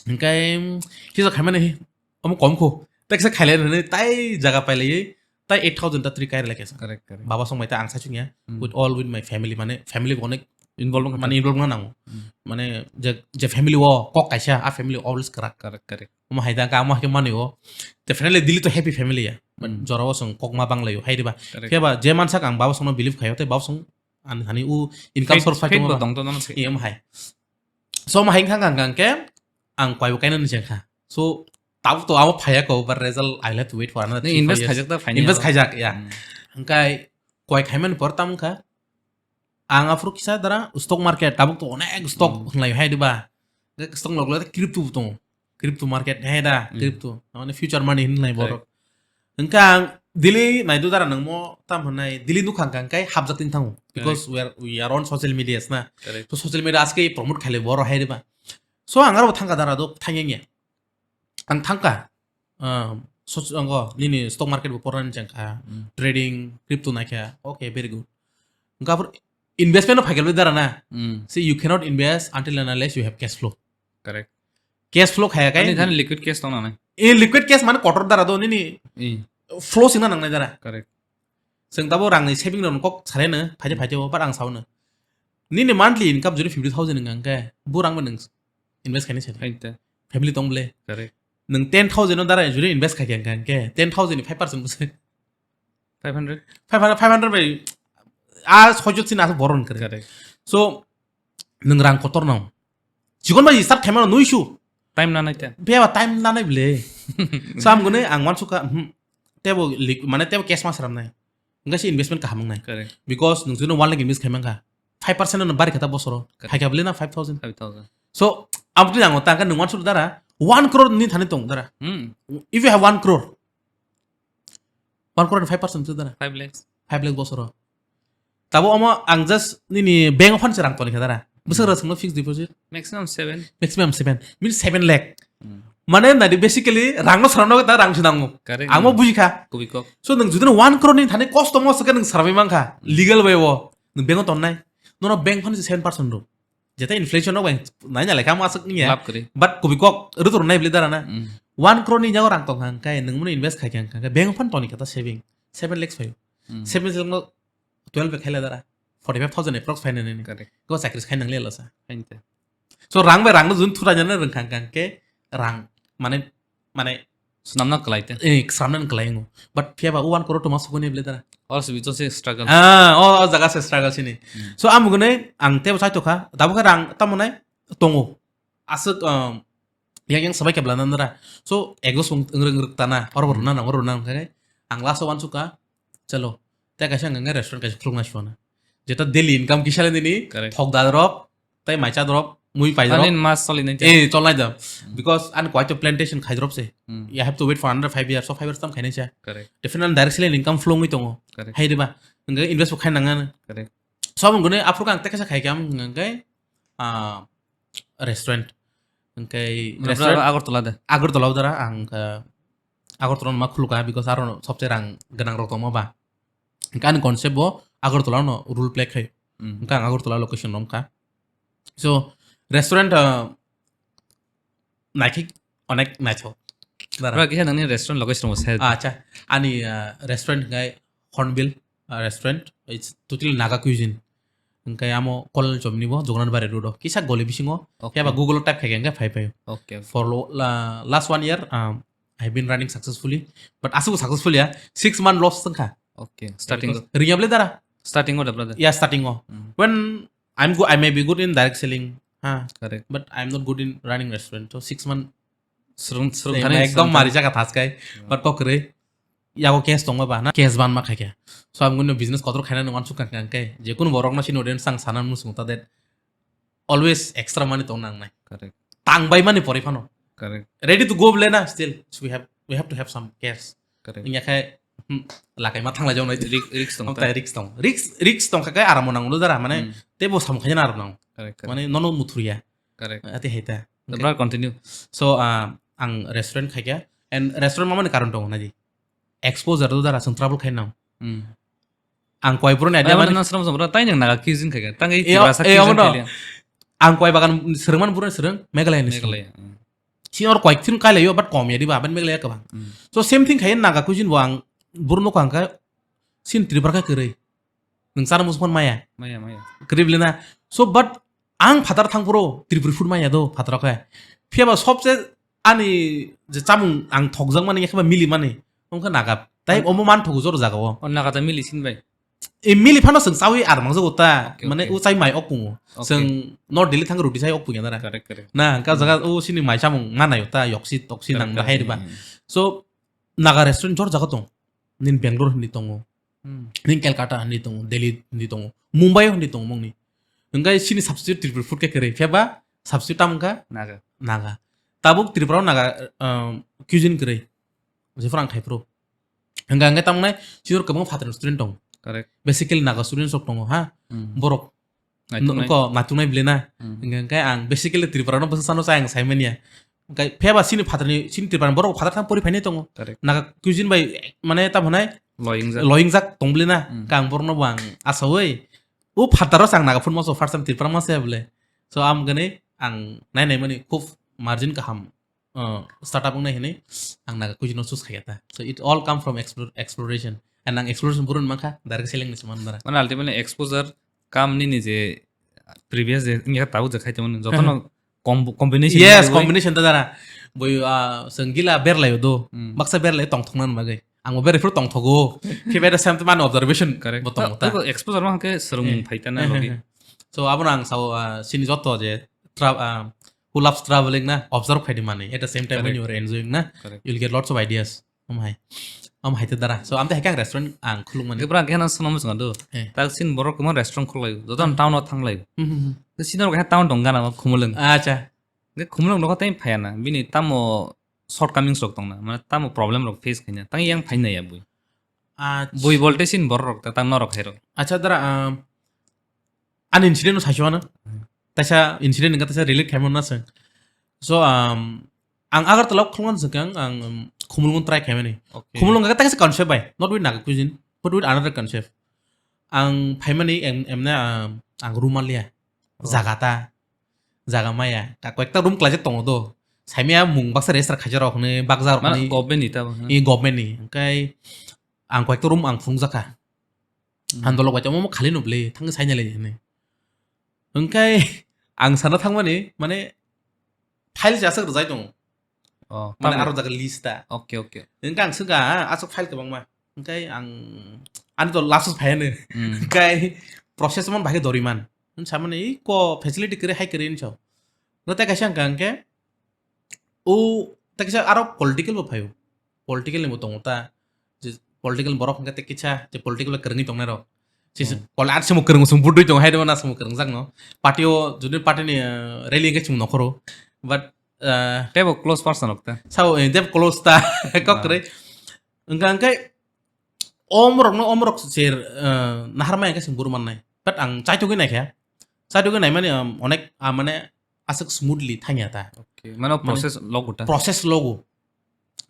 Hingkai hisa khaimani omo kom kho. Teksa khailai nani tai jaga pailai tai eight thousand ta three kai lai kesa. Correct, correct. Baba song mai ta ang sachung ya. Hmm. With all with my family mane family bo onek Involve wngkha. Mane involve wngna nango. Hmm. Mane je je family o kok kaisa a family always kwrak. Correct, correct. Omo hai da ka amo hai mani o. Definitely Delhi to happy family ya. Hmm. Jora o song kok ma banglaio hai diba. Correct. Khe ba je mansak ang baba song no believe khayo te baba song ani hani u income Faith- source faith tongo bo ba. Tong to nono se. Iya omo hai. So omo hai wngkha ang hingke ang kuai bo kainani chengkha. So tabuk to abo phaiya ko but result I will have to wait for another Nang three, invest four years. Khaijak ta final. Invest khaijak ya. Hmm. Hingkai kuai khaimani por tam wngkha. Ang aphuru kisa dara stock market tabuk to onek stock Hmm. Hwnlai hai diba. Stock log log crypto bo tongo. Crypto market hai da Hmm. Crypto. Mane future money hwnlai Correct. Borok. Hingke ang Delhi naidu dara nangmo tam hwnai Delhi nukha hingka hingke hapjak tin thango. Because Correct. We are, we are on social medias na. Correct. So social media aske promote khaile boro hai diba. So ang aro thangka dara do thangya. Ang thangka. Ah, so ango nini stock market bo porani changkha. Hmm. Trading, crypto naikha. Okay, very good. Hingke aphuru investment no phaikha dara na. Hmm. See, you cannot invest until and unless you have cash flow. Correct. Cash flow khaya kai. Ani thani liquid cash tong nanai. E liquid cash mane kotor dara do nini E. Flow singna nangnai dara. Correct. Seng tabo rangni saving rok kok sare no phaide Hmm. Phaide o bar ang sao no. Nini monthly income jodi fifty thousand wngkha hingke bo rang bo nang invest khaini sare. Hai ta. Family tong ble. Correct. Nang ten thousand no dara jodi invest khaikha hingke ten thousand ni five percent bo se. Five hundred. Five hundred, five hundred bai a sojo sin asa boron kare. Correct. So nang rang kotor nang. Chikon bai start khaimano nuisu. Time nanai te. Beba time nanai ble. Sam gune ang wansukha, hmm. Tebo lik-, mane tebo cash ma sramnai. Engka se investment kaham wngnai. Correct. Because nung jino one lakh invest khaimangkha. Five percent no bari kata bosoro. Correct. Phaikha ble na five thousand. Five thousand. So, amtwi nango tangka nung wansuk dara one crore ni thani tong dara. Hmm. If you have one crore, one crore and five percent tu dara. Five lakhs. Five lakh bosoro. Tabo omo ang just nini bank of fund se rang toni kha dara. Bwswk Hmm. Rang songno fixed deposit. Maximum seven. Maximum seven. Means seven lakh. Hmm. Mane nadi basically rang no srano ta rang sinango. Correct. Ang mo buji kha. Kubi kok. So nung judino one crore ni thani cost mo saka nung sramai mangkha. Hmm. Legal way o. Nung bank o tonnai. Nono bank fund se seven percent ro. Jeta inflation no bai nai na lekha ma aswk niya. Lab kari. But kubi kok rutur nai bli dara na. Hmm. One crore ni jago rang tong kha kai nung mo invest khai kha kai bank of fund toni kha ta saving. Seven lakhs phaio. Hmm. Seven lakhs no twelve bai khaila dara. Forty five thousand approx phainani. Correct. Go chakri khai nang lela sa. Hainte. So rang bai rang no jun thura jana rang khang khang ke rang mane mane Swnamna kwlai te. Eh, swnamna kwlai ngo. But phiya ba one crore to ma sokoni bele dara. Or se bicho se struggle. Ah, o, o jaga se struggle sini. Hmm. So am gune ang tebo chai tokha. Tabo khe rang tamo nai tongo. Aswk, um, yang yang sabai kebla nandra. So ego sung ngrung ngrung tana. Or Hmm. Runa nang, runa nang khe. Ang last one suka. Chalo. Te kaisa hwnka hwnkhe restaurant kaisa khulukna siyana. Jeta daily income kisa le nini Correct. Thok da drop, tei mai cha drop, mui pai drop. Ani mas choli nai. Eh, chol nai da. Hmm. Because ani kwai to plantation khai drop se. Hmm. You have to wait for another five years. So five years tam khainai cha. Correct. Definitely direct sile income flow wngwi tongo. Correct. Hai diba? Hwnka invest bo khai nang ano. Correct. So ang gune aphuru ang tei kaisa khai khe ang hwnka hwnkhe, ah, restaurant. Hwnkai Mane restaurant bra Agartala de. Agartala dara ang, ah, Agartala ma khuluka because aro sobse rang gwnang rok tongma ba. Hwnka ani concept bo Agartala no role play khai. Hmm. Hwnka ang Agartala location rom kha. So restaurant, ah, naikhe onek naithok. Dara. Bra kisa nangni restaurant location mo se. Ah, acha. Ani, ah, restaurant hwnkai Hornbill, ah, restaurant. It's totally Naga cuisine. Hwnkhe amo Kolonel Chomni bo Jognan Bari road o kisa goli bisingo. Okay. Phiya ba Google o type khai khe hwnkhe phai phai. Okay, okay. For lo-, la-, last one year, um, I have been running successfully. But aswk successful ya, six month loss wngkha. Okay, starting o. Because ringya bole dara? Starting o da, brother? Yeah, starting o. Mm. When I'm go-, I may be good in direct selling, ha, correct, but I'm not good in running restaurant. So six month Srung, srung thani ekdom srung mari thani. Jaga thas kai. Hmm. But kok kwrwi. Yago cash tongma ba na, cash ban ma khai khe. So ang gwnino business kotor khaina nung ansuk kha khe, je kunu borok no sini audience ang sana nung sung ta that always extra money tong nang nai. Correct. Tang bai mani pori phano. Correct. Ready to go bole na still. So we have, we have to have some cash. Correct. Wngya khe, hmm, lakai ma thanglai jao nai. Risk, risk tong ta. Risk tong. Risk, risk tong kha khe aram nang lo dara, mane, hmm, tei bo sam khaina aram nang. Correct, correct. Mane nono muthuriya. Correct. Ati hai ta. Dabra continue. So, ah, ang restaurant khai kha. And restaurant mamani karon tongo nai di. Exposure do dara, chwng travel khai nang. Hmm. Ang koi bro ni idea mani. Nang sram sram tai nang Naga cuisine khai kha. Tang ei, eh, Tripura sa eh, cuisine omo no. Khai liya. Ang koi bagan srwngman bro ni srwng Meghalaya ni srwng. Meghalaya. Hmm. Sini or koi thing kai layo, but kom ya di ba, ban Meghalaya kwbang. Hmm. So same thing khai Naga cuisine bo ang bro no kang kha sin Tripura kha kwrwi. Nwng chana muchung maya. Maya, maya. Kwrwi bole na. So, but ang phatar thang phuru Tripuri food maya do, phatar khe. Phiya ba sobse ani je chamung ang thokjak mani, yakhe ba mili mani, wngkha Naga. Tai omo man thogo jor jaga o. O Naga ta mili sin bai. E mili phano chwng chawi ar mang jago ta. Okay, mane okay. O chai mai ok pungo. Okay. Chwng North Delhi thang roti chai ok punya dara. Correct, correct. Na, ka jaga o sini mai chamung manai ta, yoksi toksi nang bahai riba. Hmm. So, Naga restaurant jor jaga tong. Nin Bangalore hindi tongo. Hmm. Ning Calcutta hindi tongo, Delhi hindi tongo, Mumbai hindi tongo mongni. Hingkai sini substitute Tripuri food khe kwrwi, phiya ba substitute tamo wngkha? Naga. Naga. Tabuk Tripura o Naga, um, cuisine kwrwi. Jephru ang khai phuru. Hingka hingke tamo nai, sini kwbangma phatar ni student tongo. Correct. Basically Naga students rok tongo, ha? Hmm. Borok Naituknai. Nokho naituknai bwle na. Hmm. Hingke, hingke ang basically Tripura no bwsa sano chai ang sai manya. Hingke phiyaba sini phatarni, sini Tripura ni borok phatar thang pori phainai tongo. Correct. Naga cuisine bai, mane, tamo hwnai loyingjak. Loyingjak tong bwle na. Hmm. Hingke ang borok no bo ang asaui, o phataro chang Naga food maso first time Tripura masa ya bwle. So, am gani ang nai nai mani khub margin kaham, uh, startup wngnai hinwi ang Naga cuisine no choose khaikha ta. So it all come from explore-, exploration. And ang exploration burun mankha, direct selling ni se man bara. Mane ultimately exposure kam nini je previous je wngya tabuk je khaitongmani jotono com-, combination. Yes, combination ta dara. Boi, ah, chwng gila berlaio do. Hmm. Baksa berlai tongthokna bagwi. Angbo beraiphuru tongthogo. Phiya bai da same mani observation. Correct. Bo tongo ta. Exposure ma hwnkhe swrwngmung phaikha na logi. So abono ang sao, ah, sini joto je tra-, ah, who loves traveling na, observe khaidi mani. At the same time, when you are enjoying na, you'll get lots of ideas. Correct. Am hai. Am hai te dara. So, am te hai khe ang restaurant ang khuluk mani. Gibra khe na sono muchunga do. Eh. Tak sin borok kwma restaurant khulai. Joto town o thanglai. Hmm, hmm, hmm. Te sini rok khe town tong gana ma Khumulwng. Acha. Ge Khumulwng rok tei phaya na. Bini tamo shortcomings rok tong na. Mane tamo problem rok face khaina. Tang yang phai na ya bui. Acha. Bui bolte sin borok rok ta tang norok hai rok. Acha dara, um, Ani incident no saiswano. Hmm. Taisa incident wngkha, taisa relate khaimano na chwng. So, um, ang Agartala o khulumani swkang, ang, um, Khumulwngo try khaimani. Okay. Khumulwng wngkha taisa concept bai, not with Naga cuisine, but with another concept. Ang phaimani em-, emne, um, ang room manliya. Oh. Jaga ta, jaga maya. Ka-, koyekta room klaijak tongo do. Saimaya mung baksa register khaijak rok hwnwi, bakjak rok hwnwi. Mane government ni ta bo, hmm. I government ni. Hwnkhe ang koyekta room ang phunukjakha. Hmm. Ang dolok bai tongma khali no bwle, thangwi saina le hinwi. Hwnkhe ang sana thangmani, mane, file se aswk rwjai tongo. Oh, mane, tamni aro jaga list ta. Okay, okay. Hwnkhe ang swngkha, "Ah, aswk file kwbangma." Hwnkhe ang, ani to last phaiya no. Hmm. Hwnkhe process mon bahai doriman. Hwn samani, "Iko facility kwrwi hai kwrwi," hinwi sao. No tei kaisa hwnkha hwnkhe, O, tei kisa aro political bo phaio. Political ni bo tongo ta. Je political borok hwnkhe tei kisa, je political bai kwrwngwi tongnai rok. Sisi, hmm, pol-, ar simo kwrwng song budui tongo, hai rw na simo kwrwngjak no. Party o, jodi party ni, eh, rally hwnkhe chwng nokhoro. But, eh, tei bo close person rok ta. Sao, eh, tei bo close ta. Kok kwrwi. Hwnkha hwnkhe, omorokno, omorok se, eh, naharmaya hwnkhe chwng buru mannai. But ang chaitugwi naikha. Chaitugwi naimani, um, onek, ah, mane, aswk smoothly thangya ta. Okay, mane, mane process logo ta? Process logo.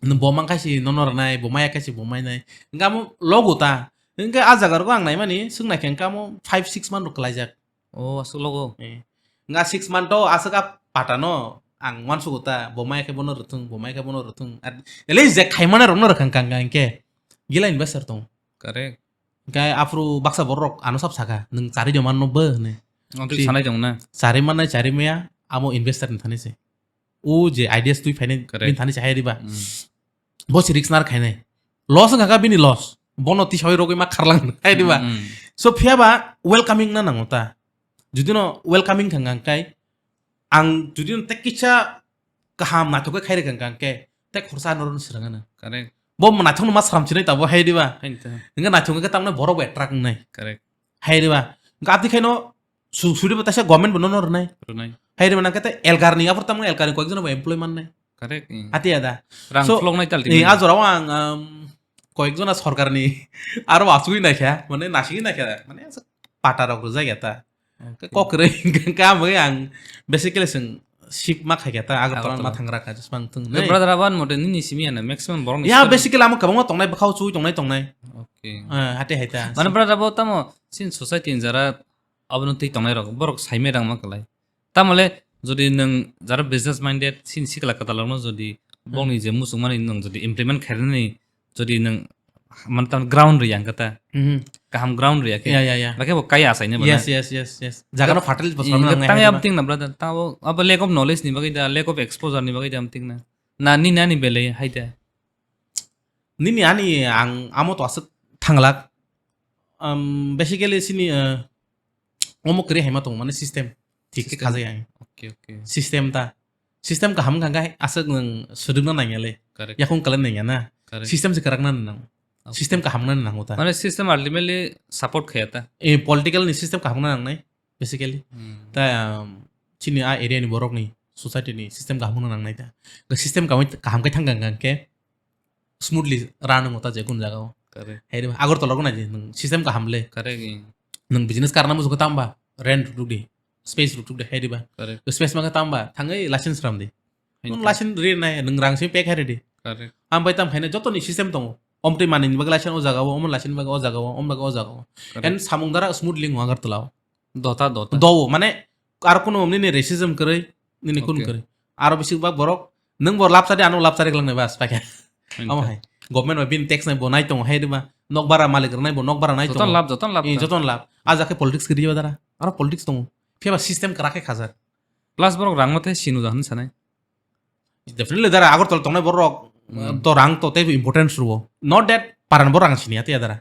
Nw bo mankha si nono rwnai, bo maya khe si bo mainai. Hwnkhe amo logo ta. Hwnkhe a jaga rogo ang naimani, swk naikhe hwnkhe amo five six month rok kwlaijak. Oh, aswk logo. Eh. Hwnkhe a six month o aswk a pata no ang uansugo ta, bo maya khe bono rwthwng, bo maya khe bono rwthwng. At least je khaimani rokno rwkhang kang kang khe. Gila investor tong. Correct. Hingke aphuru baksa borok ano sab saka, "Nwng chari de manno bo," hwnwi. Ang twi Si- sanai tong na. Chari mannai, chari maya, amo investor ni thani se. O je ideas twi phainai, Correct. Bini thani se hai riba. Mm. Bo se risk nar khainai. Loss wngkha kha bini loss. Bono tisawi rogwi ma kharlang hai riba. Mm. So phiya ba welcoming na nango ta. Judi no welcoming kha ngang kai, ang judi no tei kisa kaham naithok khe khai rwkha ngang khe, tei khorsa norok no swrwngano. Correct. Bo naithok no ma sram chinai tabo hai riba. Hain ta. Hingke naithok khe tamne borok bo attract wngnai. Correct. Hai riba. Hingke abdi khaino su-, suri bo taisa government bo nono rwnai. Rwnai. Hai riba nang khe tei L K R ni aphuru tamne L K R ni koyek jono bo employ mannai. Correct. Mm. Ati ada. Rang So, phloknai tal eh, tini. A jorao ang, um, koyek jona sorkarni aro asugwi naikha, mane nasigwi naikha, mane pata rok rwjak ya ta. Okay. Kok kwrwi ka amwi ang basically swng ship ma khaikha ta, Agartala ma Agartala. Thangra kha, just mang thung Yo, nai. Brother, aban mote nini simi ano, maximum borok ni Ya, story. Basically amo kwbangma tongnai, bwkhao chui tongnai, tongnai. Okay. Eh, hati hai ta. Mane, brother, abo tamo, sin society ni jara, abono twi tongnai rok, borok saimai rang ma kwlai. Tamole, jodi nwng jara business minded, sin sikla kwtal rokno jodi Hmm. bongni je muchungmani nwng jodi implement khairani, jodi nwng, mane, tam ground riyang kata. Mhm. Kaham ground riya khe. Ya, ya, ya. Bakhe bo kaya asaini bana. Yes, yes, yes, yes. Jaga no fertile bo Iya, swnam nang tang nai yam ba. Ting na, brother. Tabo, abo lack of knowledge ni bagwi da, lack of exposure ni bagwi da, am ting na. Na, ni nani bele, hai da. Nini ani ang amo to aswk thanglak. Um, basically, sini, uh, omo kwrwi haima tongo, mane system. Thik khe System. Khajai ang. Okay, okay. System ta. System kaham wngkha khe aswk nwng swrwngna nangya le. Correct. Yakung kwlai nangya na. Correct. System se kwrak nani nango. Okay. System kaham nani nango ta. Mane system ultimately support khaya ta. Eh, political ni system kaham nani nangnai, basically. Hmm. Ta, um, chini a area ni borok ni society ni system kaham nani nangnai ta. System kaham, kaham khe thang kha khe smoothly run wngo ta je kun jaga o. Correct. Hai de ba, Agartala rok nai di, nwng system kaham le. Correct, eh. Nwng business karna muchung khe tamba, rent ruk di, space ruk di, hai de ba. Correct. Space ma khe tamba, thangwi license ram di. Hai nwng ta. License ri nai, nwng rang simi pay khai ridi. Correct. Am bai tam khaina joto ni system tongo. Om twi manwi ni bagwi license o jaga o, omo license bagwi o jaga o, om bagwi o jaga o. Correct. And samung dara smoothly wngo Agartala o. Dota, dota. Dowo, mane, aro kuno nini racism kwrwi, nini kun Okay. Kwrwi. Aro bisi bak borok, nwng bo lapsari, ano lapsari klangnai bas, paikha. Hai Amo ta. Hai. Government bai bini tax nai bo nai tongo, hai rima. Nok bara malik rwnai bo, nok bara nai Joton tongo. Lab, joton lab Eh, ta. Joton lab. A jakhe politics kwrwi ba dara. Aro politics tongo. Phiya ba system kwrak khe khajak. Plus borok rang mathai sinu da hwn sanai. Definitely dara Agartala tongnai borok Hmm. To rang to tei importance rwo. Not that paran borok rang sini ati dara.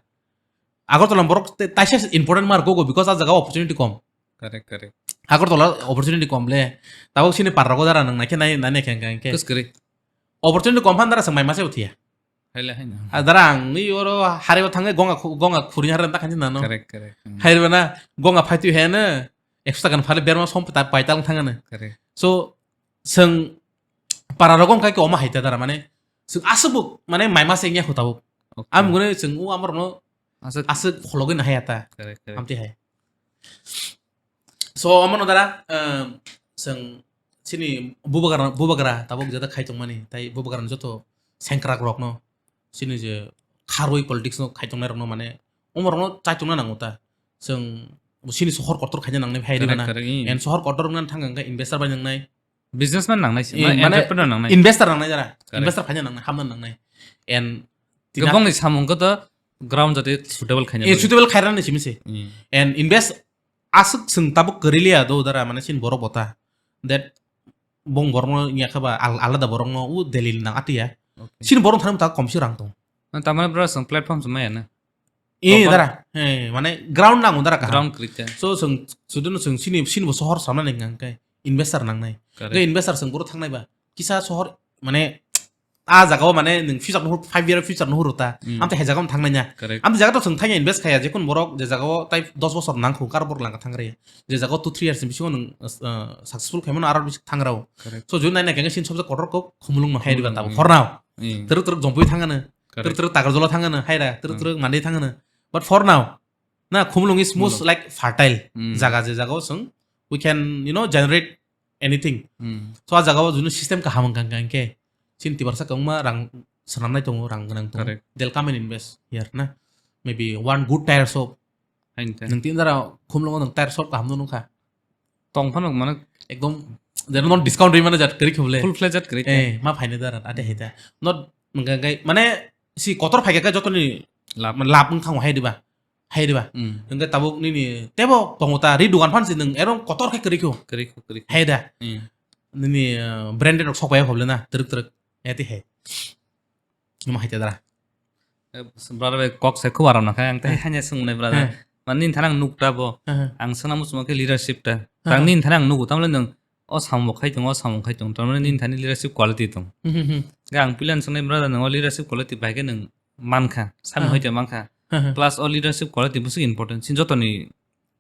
Agartala borok te-, taisa important mar gogo because a jaga opportunity kom. Correct, correct. Agartala opportunity kom le. Tabok sini par rogo dara nang naikhe nai, nai naikhe hingkha hingkhe. Kus kwrwi. Opportunity kom phan dara swng mai mase uthiya. Haile haino. A dara ang ni oro hari o thangai gonga khu-, gonga khuri hari ta khanji nano. Correct, correct. Hmm. Hai bana gonga phaitu he na. Ekso takan phale berma som ta pai tal thangana. Correct. So, swng para rogo hingkha khe omo hai ta dara mane. Swng aswk bo mane mai mase wngya khu tabuk. Okay. Am gune swng u amar no Aswk. Aswk khologwi nahai ata. Correct, correct. Amtwi hai. So, omono dara, um, chwng chini bubagra, bubagra tabuk jeta khai tongmani, tai bubagrani joto sengkrak rokno, chini je kharwi politics no khai tongnai rokno mane, omo rokno chai tongna nango ta. Chwng chini sohor kotor khaina nangnai hai Correct, ribana. Correct, mm. And sohor kotor wngna thang hwnkhe investor bai nangnai. Businessman nangnai se, Eh, ma mane entrepreneur nangnai. Investor nangnai jara. Correct. Investor khaina nangnai, hamna nangnai. And tina Gabongni samung khe to ground jate suitable khaina Eh, bagwi. Suitable khairani simi se. Hmm. And invest aswk chwng tabuk kwrwi liya do dara mane sin borok bota. That bong borokno yakha ba al-, alada borokno u Delhi nang atiya. Okay. Sin borok thani ta komsi rang tong. Na tamani bro chwng platform se maya na. Eh, Proper dara. Eh, mane ground nango dara kaham. Ground kwrwi khe. So, chwng, sudunu chwng sini, sini bo sohor samna nang khe investor nangnai. Correct. Khe investor chwng boro thangnai ba. Kisa sohor, mane, a jaga o mane nwng future nuhur, five year future nuhur ta. Hmm. Amte he jaga o thangnai na. Correct. Amte jaga to chwng thangya invest khaya, jekun borok je jaga o tai dos bosor nang khu, kar borok langka thangre. Je jaga o two, three years ni bisingo nwng, uh, successful khaimano aro bisi thangrao. Correct. So, jodi nai na khe sini sobse kotor kok khumulung no hai diba Khumulung, tabo hmm. Khornao. Hmm. Teruk teruk jompui thangano. Correct. Teruk teruk Takarjala thangano, haira, teruk Hmm. Teruk Mandi thangano. But for now, na, Khumulung is most Khumulung. Like fertile Hmm. Jaga, je jaga o chwng we can, you know, generate anything. Hmm. So, a jaga o junu system kaham wngkha hingkha hingkhe, chini Tiprasa kwbangma rang swnamnai tongo, rang gwnang tongo. Correct. They'll come and invest here, na? Maybe one good tire shop. Hain ta. Nwng tin dara Khumulung o nwng tire shop kaham no nukha. Tong phano mane Ekdom, jeno non discount rwi mane jat kwrwi khobole. Full fledged kwrwi ta. Eh, ma phaine dara, ate hai ta. Not, mane, si kotor phaikha khe jotoni Lab. Lab wng thango hai diba. Hai diba? Hmm. Hwnkhe tabuk nini tebo tongo ta, ri dugan phan si nwng ero kotor khe kwrwi kho. Kwrwi kho, kwrwi kho. Hai da? Hmm. Nini, uh, branded rok sok bai phoble na, twrwk twrwk. Eti hai. Numa hai te dara. Eh, brother bai kok sai khubar rok nakha, ang tei hanya swngnai brother. Heh. Man nini thani ang nuk ta bo. Heh, heh. Ang sana muchuma khe leadership ta. Heh, heh. Tang nini thani ang nugo, tamle nwng o samung bo khai tongo, o samung khai tongo. Tamle nini thani leadership quality tong. Hmm, hmm, hmm. Ga ang pilan swngnai brother, nwng o leadership quality bai khe nwng mankha, sami Heh. hoite mankha. Heh, heh. Plus o leadership quality bwswk important. Sin jotoni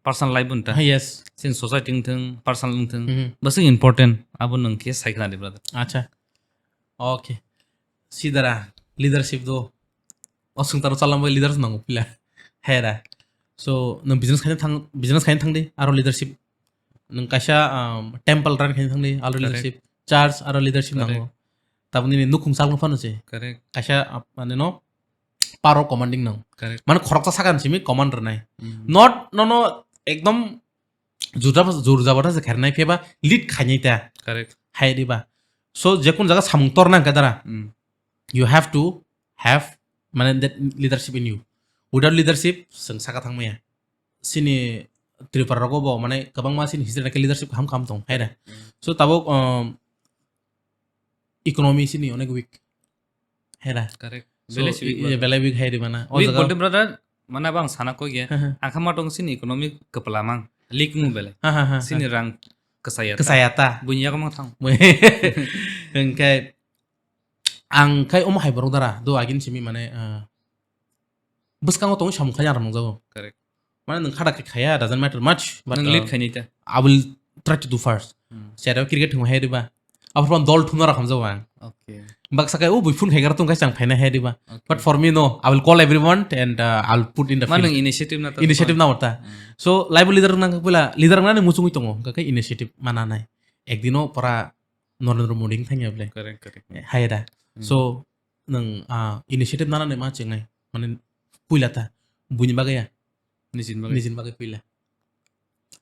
personal life bo nta. Heh, yes. Sin society wngthung, personal wngthung. Hmm, hmm. Bwswk important. Abo nwng khe sai khna di brother. Acha. Okay. Sidara, leadership do. O swngtaro chalam bai leaders nango pila. Hera. So, nwng business khaina thang, business khaina thang di, aro leadership. Nwng kaisa, um, temple run khaina thang di, aro Correct. leadership. Church, aro leadership Correct. nango. Tabuk nini nukhung salno phano se. Correct. Kaisa, uh, mane no, power commanding nang. Correct. Mane khoroksa sakani simi command rwnai. Mm. Not, no, no, ekdom jur jaba-, jur jabata se khairnai, phiya ba lead khainai ta. Correct. Hai diba. So, jekun jaga samung torna hwnkhe dara, Mm. you have to have, mane, that leadership in you. Without leadership, chwng saka thangmaya. Sini Tripura rogo bo, mane, kwbangma sini history naikhe leadership kaham kaham tong, hai da. Mm. So, tabuk, um, economy sini onek weak. Hai da. Correct. So, Belai si weak, i-, brother. Belai weak hai di mana. O Weak jaga bolte, brother, mana bang sana koi ya. Haha. Angkha ma tong sini economy kepala mang. Leak mu belai. Haha, haha. Sini rang kesaya ta. Kesaya ta. Bunya ko mang thang. Hingke ang kai omo hai borok dara. Do agin simi mane, ah, bwskango tong samung khaina rang jago. Correct. Mane nwng khada khe khaya, doesn't matter much, but, Nwng lead uh, khainai ta. I will try to do first. Hmm. Sero cricket thung hai diba. Aphuru dol thumna rok hamjao ang. Okay. Baksa kai, "Oh, bui phone khai gara tong kai chang phaina hai diba." Okay. But for me, no, I will call everyone and, uh, I'll put in the Ma field. Nwng initiative na ta Initiative tong. Na ta. Hmm. So, live leader nang ka pula, leader nang ni muchungui tongo, ka kai initiative mana nai. Ekdino pora Narendra Modi thangya ble. Correct, correct. Hai da. Hmm. So, nwng, ah, initiative nana ni ma chengnai. Mane, puila ta. Buini bagaya. Nijini bagwi. Nijini bagwi puila.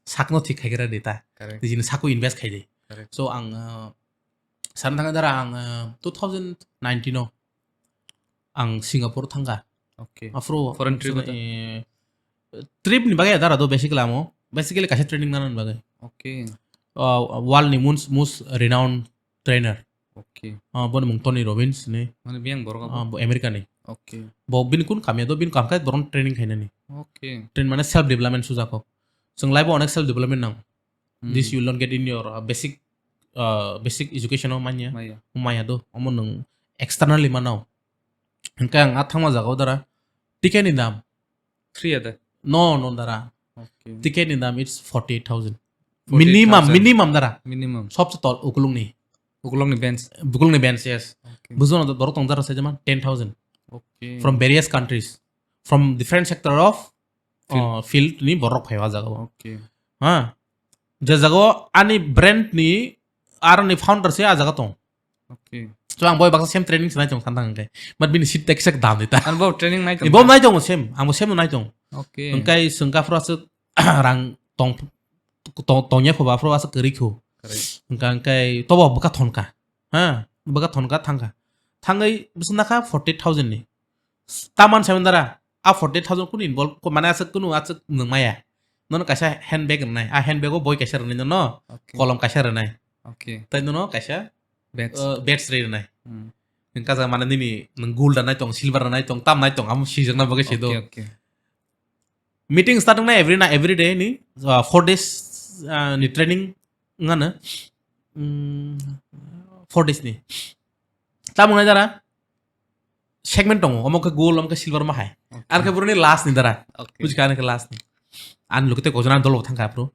Sakno thik khai khe rw di ta. Correct. Nijini sakno invest khai di. Correct. So ang, uh, sana thangkha dara ang, uh, two thousand nineteen o ang Singapore thangkha. Okay. Aphuru foreign trip ta? Eh, trip ni bagwi dara do basically amo. Basically kaisa training nana ni bagwi. Okay. Uh, world ni most, most renowned trainer. Okay. Ah, boni mung Tony Robbins ni. Mane biyang borok abo? Ah, bo America ni. Okay. Bo bini kun kamya do, bini kam khai borok training khainani. Okay. Train mane self development sujakho. Chwng life o onek self development nang. Hmm. This you will not get in your, uh, basic, uh, basic education o manya. Maya. Maya do. Omo nwng externally manao. Hingke ang a thangma jaga o dara ticket ni dam Free ada? No, no, dara. Okay. Ticket ni dam, it's forty-eight thousand. Forty-eight thousand. Minimum, minimum, dara. Minimum. Sobse tol, ukulung ni. Ukulung ni bench. Ukulung ni bench, yes. Okay. Bujo no borok tong dara se jaman ten thousand. Okay. From various countries. From different sector of, Field. Uh, field ni borok phai o jaga o. Okay. Ha. Je jaga o ani brand ni, aro ni founder se a jaga tong. Okay. So ang boi baksa same training se nai tong san thang khe. But bini seat tek sek dam di ta. Ang bo training nai tong. Bo nai tong same. Ang bo same nai tong. Okay. Hingkai sengka phuru aswk rang tong, tong, tongya pho ba phuru aswk kwrwi kho. Correct. Hingka hingkai tobo bwkha thonka. Ha, bwkha thonka thangka. Thangwi bwswk nakha forty thousand ni. Taman sai mandara, a forty thousand kunu involve ko, mane aswk kunu aswk nwng maya. Nono kaisa handbag rwnai, a handbag o boi kaisa rwnai nono, Okay. Kolom kaisa rwnai. Okay. Tai nono kaisa, Badge. Uh, badge rwi rwnai. Hmm. Nwng kaisa mane nini nwng gold rwnai tong, silver rwnai tong, tam nai tong, amo swijak na bagwi se do. Okay, okay. Meeting start wngnai every na, every day ni, uh, four days, uh, ni training wngano. Mm, four days ni. Tamo wngnai dara segment tongo, omo khe gold, omo khe silver ma hai. Okay. Ar khe boroni last ni dara. Okay. Bujikha, ani khe last ni. Ani loge tei kojon ani dol bo thangkha aphuru.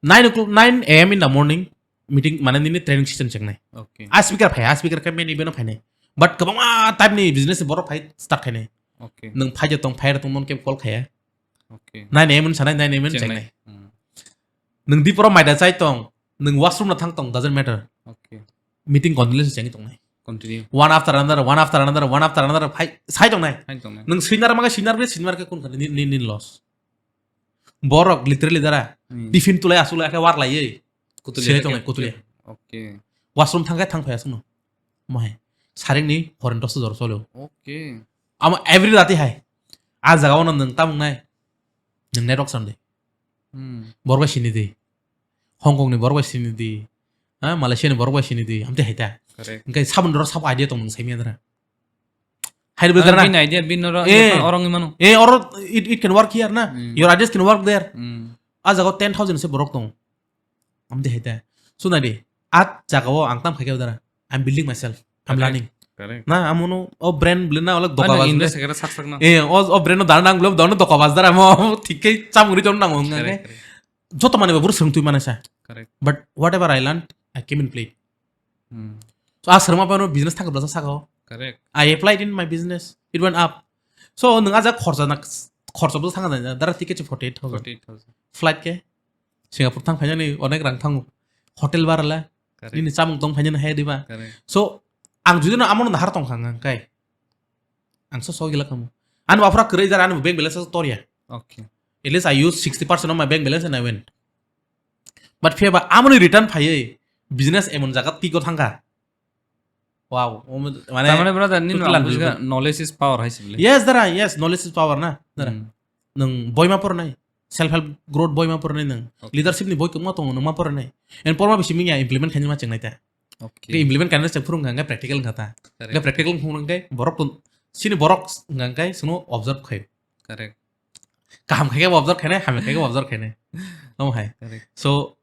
Nine o'clock, nine A M in the morning meeting, mane nini training session chengnai. Okay. A speaker phai, a speaker khe main event o phainai. But kwbangma type ni business ni borok phai start khainai. Okay. Nwng phai je tong, phai rw tong, nono kebo call khaiya. Okay. Nine A M wng sanai, nine A M wng chengnai. Hmm. Nwng diporo maida chai tong, nwng washroom no thang tong, doesn't matter. Okay. Meeting continuously chengwi tongnai. Continue. One after another, one after another, one after another, phai, sai tongnai. Sai tongnai. Nwng swinar ma khe swinar ble, swinar khe kun kha, ni, ni, ni loss. Borok literally dara, Hmm. tiffin tulai asuk lai khe war laiwi. Kutulia Sini khe tongnai, kutulia. Okay. Washroom thang khe thang phai asukno. Mohai. Saring ni foreign dos jor cholo. Okay. Amo every rati hai. A jaga o no nwng tamung nai. Nwng network sandi. Hmm. Borok bai sini di. Hong Kong ni borok bai sini di. Ha, Malaysia ni borok bai sini di. Amte hai ta. Correct. Hingke sabun doro sabo idea tong nwng saimya dara. Hai ro Ah, dara. Bin idea, bin oro, Eh. Orang imano. Eh, or it, it can work here na. Hmm. Your ideas can work there. Hmm. A jaga o ten thousand se borok tong. Amte hai ta. Suna di. At jaga o ang tam khai khe dara. I'm building myself. I'm Correct. Learning. Correct. Na, amono o brand beli na olak doka Ano bas invest beli. Kera sak sak na. Eh, o, o brand no dana nang beli, dono doka bas dara mo. Thik khe chamung ri jon nang ong Correct, nge. Correct. Joto mane ba buru swrwng twi mane sa. Correct. But whatever I learned, I came and played. Hmm. So a swrwngma pano business thang bla sa ko. Correct. I applied in my business. It went up. So nwng aja khorcha na khorcha bo thang na dara ticket forty eight thousand. Forty eight thousand. Flight ke Singapore thang phainani onek rang thango. Hotel bara la. Correct. Nini chamung tong phainani hai diba. Correct. So ang judi no amono nahar tong khang ang kai. Ang so so gila kamu. Ani bafra kwrwi jar ani bank balance torya. Okay. At least I use sixty percent of my bank balance and I went. But phiya ba amoni return phaiwi business emon jagat tiko thangkha. Wow. Omo mane Tamane brother, nini totally ang bujga unbelievable. Knowledge is power hai sibli. Yes, dara, yes, knowledge is power na. Dara. Hmm. Nwng boima pornai. Self help growth boima pornai nwng. Okay. Leadership ni boi kwbangma tongo nwng ma pornai. En porma bisi mingya implement khainai ma chengnai ta. Okay. Ke implement khainai cheng phurung hwnkhe practical wngkha ta. Correct. Ke practical phurung hwnkhe borok tun sini borok hwnkhe sono observe khai. Correct. Kaham khai khe observe khainai, hamya khai khe observe khainai. Omo hai. Correct. So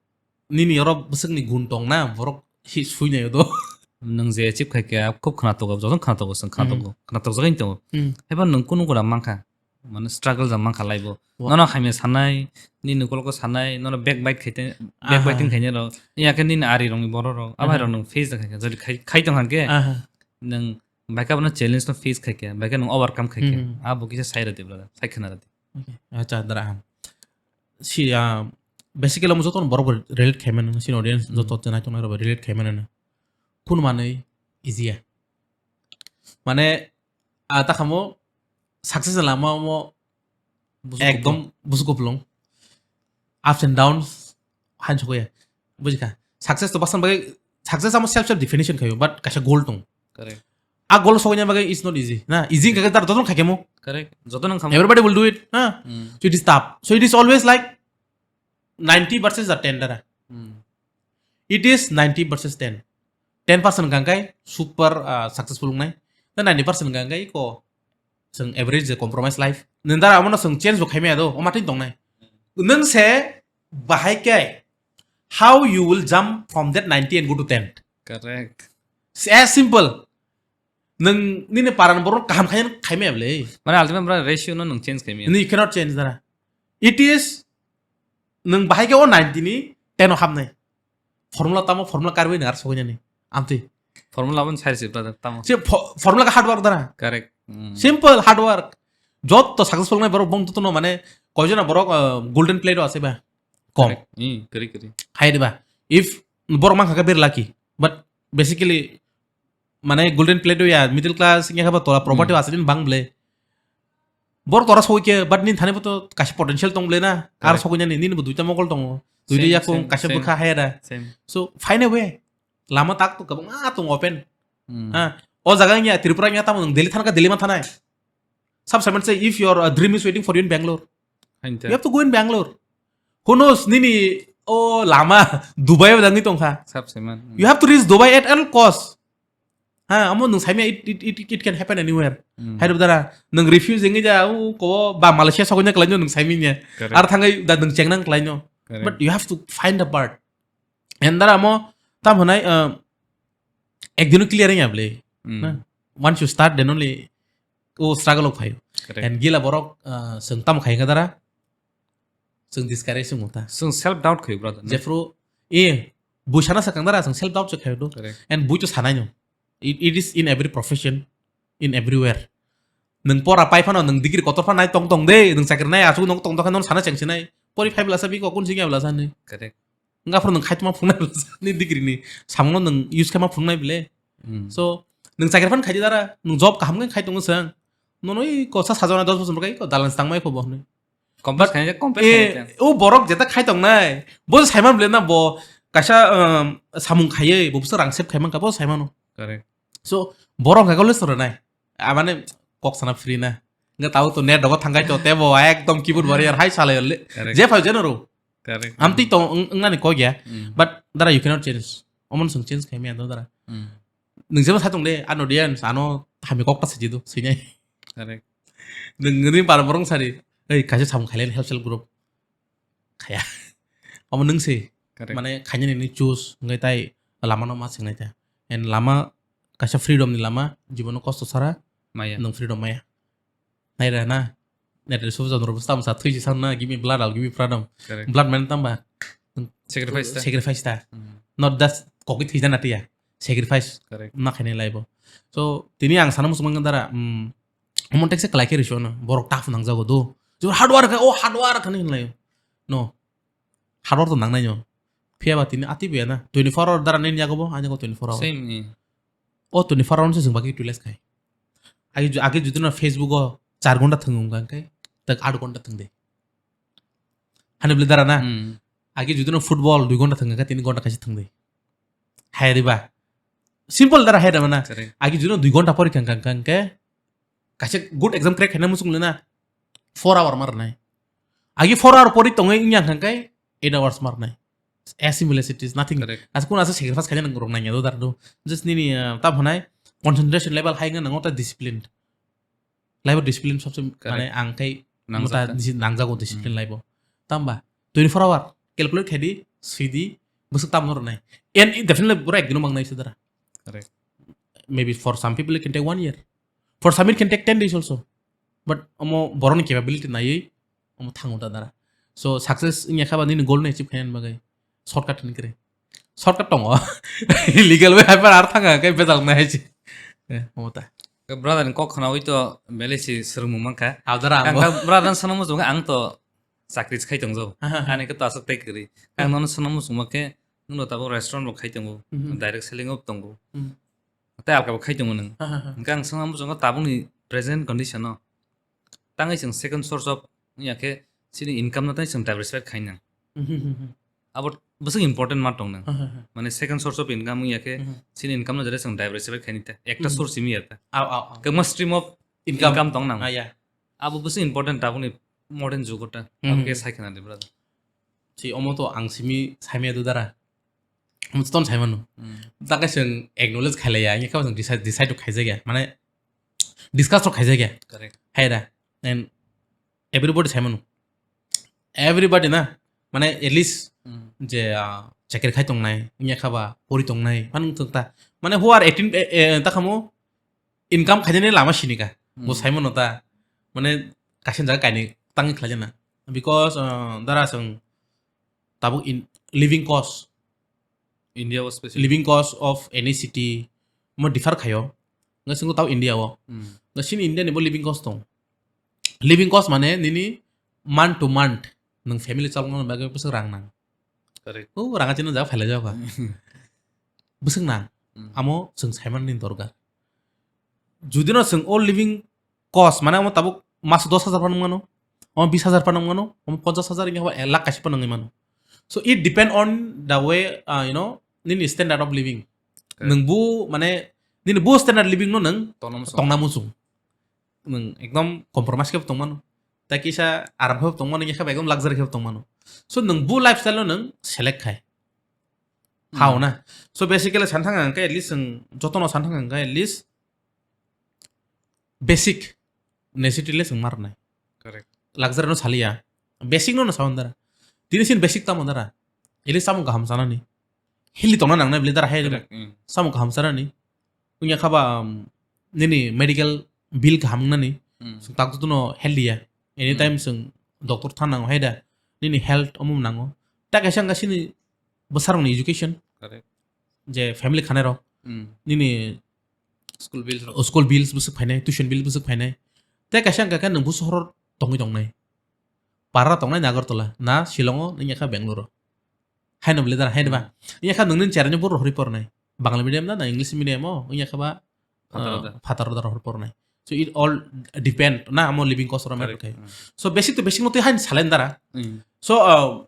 nini oro bwswkni gun tong na, borok hi sui nai do. Nwng je achieve khai khe khub khna togo, joto khna togo, chwng khna Hmm. togo, khna tok jagani tongo. Hmm. Haiba nwng kunu gura mankha, mane struggle jang mankha life o. Wa- Nono hamya sanai, nini ukoloko sanai, nono backbite khai te, Aha. Backbiting khainai rok. Ya khe nini ari rokni borok rok, Aha. Abai rok nwng face da khai khe, jodi khai, khai tong kha khe, Aha. Nwng bai khe abono challenge no face khai khe, bai khe nwng overcome khai khe. Hmm. Abo kisa sai rw di brother, sai khna rw di. Okay. Acha, dara ham. Si, ah, basically, omo joto borok bo relate khaimano, sini audience Hmm. Joto chwnai tongnai rok bo relate khaimano. Kun manwi easy ya. Mane, ah, ta khamo success ni lama omo Busu ekdom kuplung. Busu kuplung. Ups and downs, han sokya. Bujikha. Success to basan bagwi, success amo self self definition khayo, but kaisa goal tong. Correct. A goal sokya bagwi is not easy. Na, easy kha dar joto khaikemo. Correct. Joto nang khamo. Everybody will do it. Na. Hmm. So it is tough. So it is always like ninety versus the ten dara. Hmm. It is ninety versus ten. Ten percent gangkai super, ah, successful wngnai. Tei ninety percent gangkai ko chwng average je compromise life. Nwng dara omono chwng change bo khaimaya do, o matwini tongnai. Nwng se bahai khe how you will jump from that ninety and go to ten. Correct. It's as simple. Nwng nini paran borok kaham khaina khaimaya bwle. Mane ultimate bwrok ratio no nwng change khaimaya. You cannot change dara. It is nwng bahai khe o ninety ni ten o hapnai. Formula tamo, formula karwi nang ar soknani. Amtwi. Formula abo sai se brother tamo. Se fo-, formula ka hard work dara. Correct. Hmm. Simple hard work. Jotto successful nai borok bong tutuno mane koijona borok, uh, golden plate o ase ba. Kom. Correct. Hmm, kari, kari. Hai diba. If borok mankha khe very lucky. But basically mane golden plate o ya, middle class wngya khe ba tola property Hmm. Aswk din bang bwle. Bor tora sogwi khe, but nini thani bo to kaisa potential tong bwle na. Aro Correct. Sogwi nani, nini bo duita mokol tongo. Duita Same, yakung same, kaisa same. Bwkha hai da. Same. So, find a way. Lama tak to kwbangma tongo open. Hmm. Ha. O jaga wngya, Tripura wngya, tamo nwng Delhi thana kha, Delhi ma thanai. Sab saman say, if your, uh, dream is waiting for you in Bangalore, Hain ta. You have to go in Bangalore. Who knows, nini o lama Dubai o dangni tongkha. Sab saman. Hmm. You have to reach Dubai at all cost. Ha, amo nwng saimya, it, it, it, it can happen anywhere. Hmm. Hai rw dara, nwng refugee wngwi da, u ko ba Malaysia sokoi na kwlaino nwng saimanya. Correct. Ar thangwi da nwng chengnang kwlaino. Correct. But you have to find a part. And dara amo, tam hwnai, uh, ekdino clear wngya bwle. Hmm. Na? Once you start, then only o struggle o phaio. Correct. And gila borok, uh, chwng tamo khai kha dara? Chwng discourage wngmo ta. Chwng self doubt khai, brother, na? Jephru, e, bui sana sakang dara, chwng self doubt se khai do. Correct. And bui to sanai no. It, it is in every profession, in everywhere. Nwng pora pai phano, nwng degree kotor pha nai tong tong de, nwng chakri nai, asuk nwng tong tong khe nwng sana chengsinai. Pori phai bwlasa biko, kun singya bwlasa ni. Correct. Wngkha phano nwng khaitma phungnai bwlasa ni degree ni samungno nwng use khaima phungnai bwle. Hmm. So, nwng chakri phano khaidi dara, nwng job kaham khe khai tongo chwng. Nono iko sa sajona dos bosor kai iko dalan tangmai kho bo hwnwi. Compare khainai, compare Eh, khainai. O borok jeta khai tongnai, bo saiman bwle na bo kaisa, um, samung khaiwi, bo bwsa rang save khaimang kha, bo saimano. Correct. So, borok hwnkha khe always toronai. A mane kok sana free na. Nga tau to net dogo thangkai to tebo ekdom keyboard warrior hai salai le. Correct. Je phai jeno ro. Correct. Amtwi to wngnani kok ya. Mm. But dara you cannot change. Omon sung change khai me do dara. Mm. Nung jeba satung de ano audience ano hami kok ta siji do sinai. Correct. Nung ni par borong sari. Ei kaisa samung khaile help self group. Khaya. Omo nung se. Correct. Mane khaina ni choose ngai tai lama no ma singnai ta. And lama kaisa freedom ni lama jibono kosto sara. Maya. Nung freedom maya. Nai ra na. Nai ra subu jodro busta musa thui ji san na give me blood I'll give you freedom. Correct. Blood mane tamba. Sacrifice ta. Sacrifice ta. Mm. Not just kokoi thwi jana tiya. Sacrifice. Correct. Ma khainai laibo. So tini ang sana musumang dara. Mm, Omo tekse kwlai khe rwsio no, borok tough nangjago do. Jebon hard work khe, o hard work hinwi hinlaio. No. Hard work to nangnai no. Phiya ba tini ati buya na. Twenty four hour dara nini yago bo, ani yago twenty four hour. Same, eh. O twenty four hour se chwng bagwi utilize khai. Agi ju-, agi judi no Facebook o char ghonta thwng wng kha khe, tak aat ghonta thwng de. Hani bwle dara na. Hmm. Agi judi no football dui ghonta thwng kha, tini ghonta kaisa thwng de. Hai riba. Simple dara hai riba na. Correct. Agi judi no dui ghonta pori kha khe, kaisa good exam crack khaina muchung le na four hour ma rwnai. Agi four hour pori tongwi wngya kha khe eight hours ma rwnai. As simple as it is, nothing. Correct. As kun asa sacrifice khaina nang rok nangya do dar do. Just nini, uh, ta phanai concentration level high wngna nango ta disciplined. Life discipline sabse correct. Mane ang khai nangjago discipline life o. Tamba twenty four hour calculate khaidi, sidi, bwswk tamo rwnai. And it definitely bura ekdino mangnai se dara. Correct. Maybe for some people it can take one year. For some it can take ten days also. But omo borokni capability naiwi omo thango ta dara. So success wngya kha ba nini goal no achieve khaina bagwi shortcut hini kwrwi. Shortcut tongo. Legal way hai par ar thanga khe bejal nai hai se. Eh, omo ta. Brother ni kok khnawi to belai si swrwngmung mankha. Abdara ang bo. Brother sana muchung ang to chakri khai tongjago. Ani khe to aswk tei kwrwi. Ang nono sana muchung ma khe nwng tabo restaurant bo khai tongo. Mhm. Direct selling o tongo. Mhm. Tei alka bo khai tongo nwng. Ha, ha, ha. Hwnkhe ang swngna muchungo tabukni present condition-o tangwi chwng second source of wngya khe chini income no tei chwng diversify khainang. Mhm, mhm, mhm. Abo bwswk important ma tong nang. Ha, ha, ha. Mane second source of income wngya khe Mhm. chini income no jare chwng diversify khaini ta. Ekta Mhm. source simi ya ta. Au, au, au. Kwbangma stream of Income. Income tong nang. Ah, ya. Abo bwswk important tabukni modern jugo ta. Mhm. Abo khe sai khna di brother. Si omo to ang simi saimaya do dara. Omo to ton saimano. Hmm. Takhe chwng acknowledge khailaiya, wngya khe chwng decide, decide rok khaijakya. Mane discuss rok khaijakya. Correct. Hai da. And everybody saimano. Everybody na, mane at least Hmm. je, ah, chakri khai tongnai, wngya kha ba pori tongnai, phano wng thok ta. Mane who are eighteen, eh, eh, ta khamo income khainani lama sinika. Bo Hmm. saimano ta. Mane kaisa jaga kainwi tangwi khlaijana. Because, ah, dara chwng tabuk in living cost. India o specially. Living cost of any city mo differ khayo. Nga swngo tau India o. Hmm. Nga sini India ni bo living cost tong. Living cost mane nini month to month nwng family chalokna bagwi bwswk rang nang. Correct. O rang achino jaga phailai jaga. Bwswk nang. Hmm. Amo chwng saiman ni dorkar. Judi no chwng o living cost, mane omo tabuk maso dos hajar phano wngmano, omo bis hajar phano wngmano, omo ponchash hajar wngya khe ek lakh kaisa phano wngwi mano. So it depend on the way, uh, you know, nini standard of living. Correct. Nwng bu, mane, nini bu standard living no nwng tongna muchung. Tongna muchung. Nwng ekdom compromise khe tongmano. Tai kisa aram khe tongmano, wngya khe ekdom luxury khe tongmano. So nwng bu lifestyle no nwng select khai. Hmm. Hao na. So basically san thang ang khe at least nwng jotono san thang ang khe at least basic necessity le chwng ma rwnai. Correct. Luxury no saliya. Basic no no sa dara. Tini sin basic tamo dara. Ili samung kaham sanani. Healthy tongna nangnai bili dara hai. Correct, mm. Samung kaham sanani. Wngya kha ba, um, nini medical bill kaham wngnani. Mm. Chwng tak jotono healthy ya. Anytime Mm. chwng doctor thang nango hai da. Nini health omo nango. Ta kaisa wngkha sini bwsarokni education. Correct. Je family khanai rok. Mm. Nini School bills rok. O, school bills bwswk phainai, tuition bill bwswk phainai. Tei kaisa wngkha khe nwng bo sohoro tongwi tongnai. Para tongnai na Agartala, na Shillong o, wngya kha Bangalore o. Haino bwle dara, haino ba. Hmm. Wngya kha nwng nini cherai ni borok rohorwi pornai. Bangla medium na, na English medium o, wngya kha ba, Phataro uh, da. Phataro da rohor pornai. So it all depend na amo living cost oro matter Correct. Khai. Hmm. So basic to basic no twi haino salai dara. Hmm. So, uh,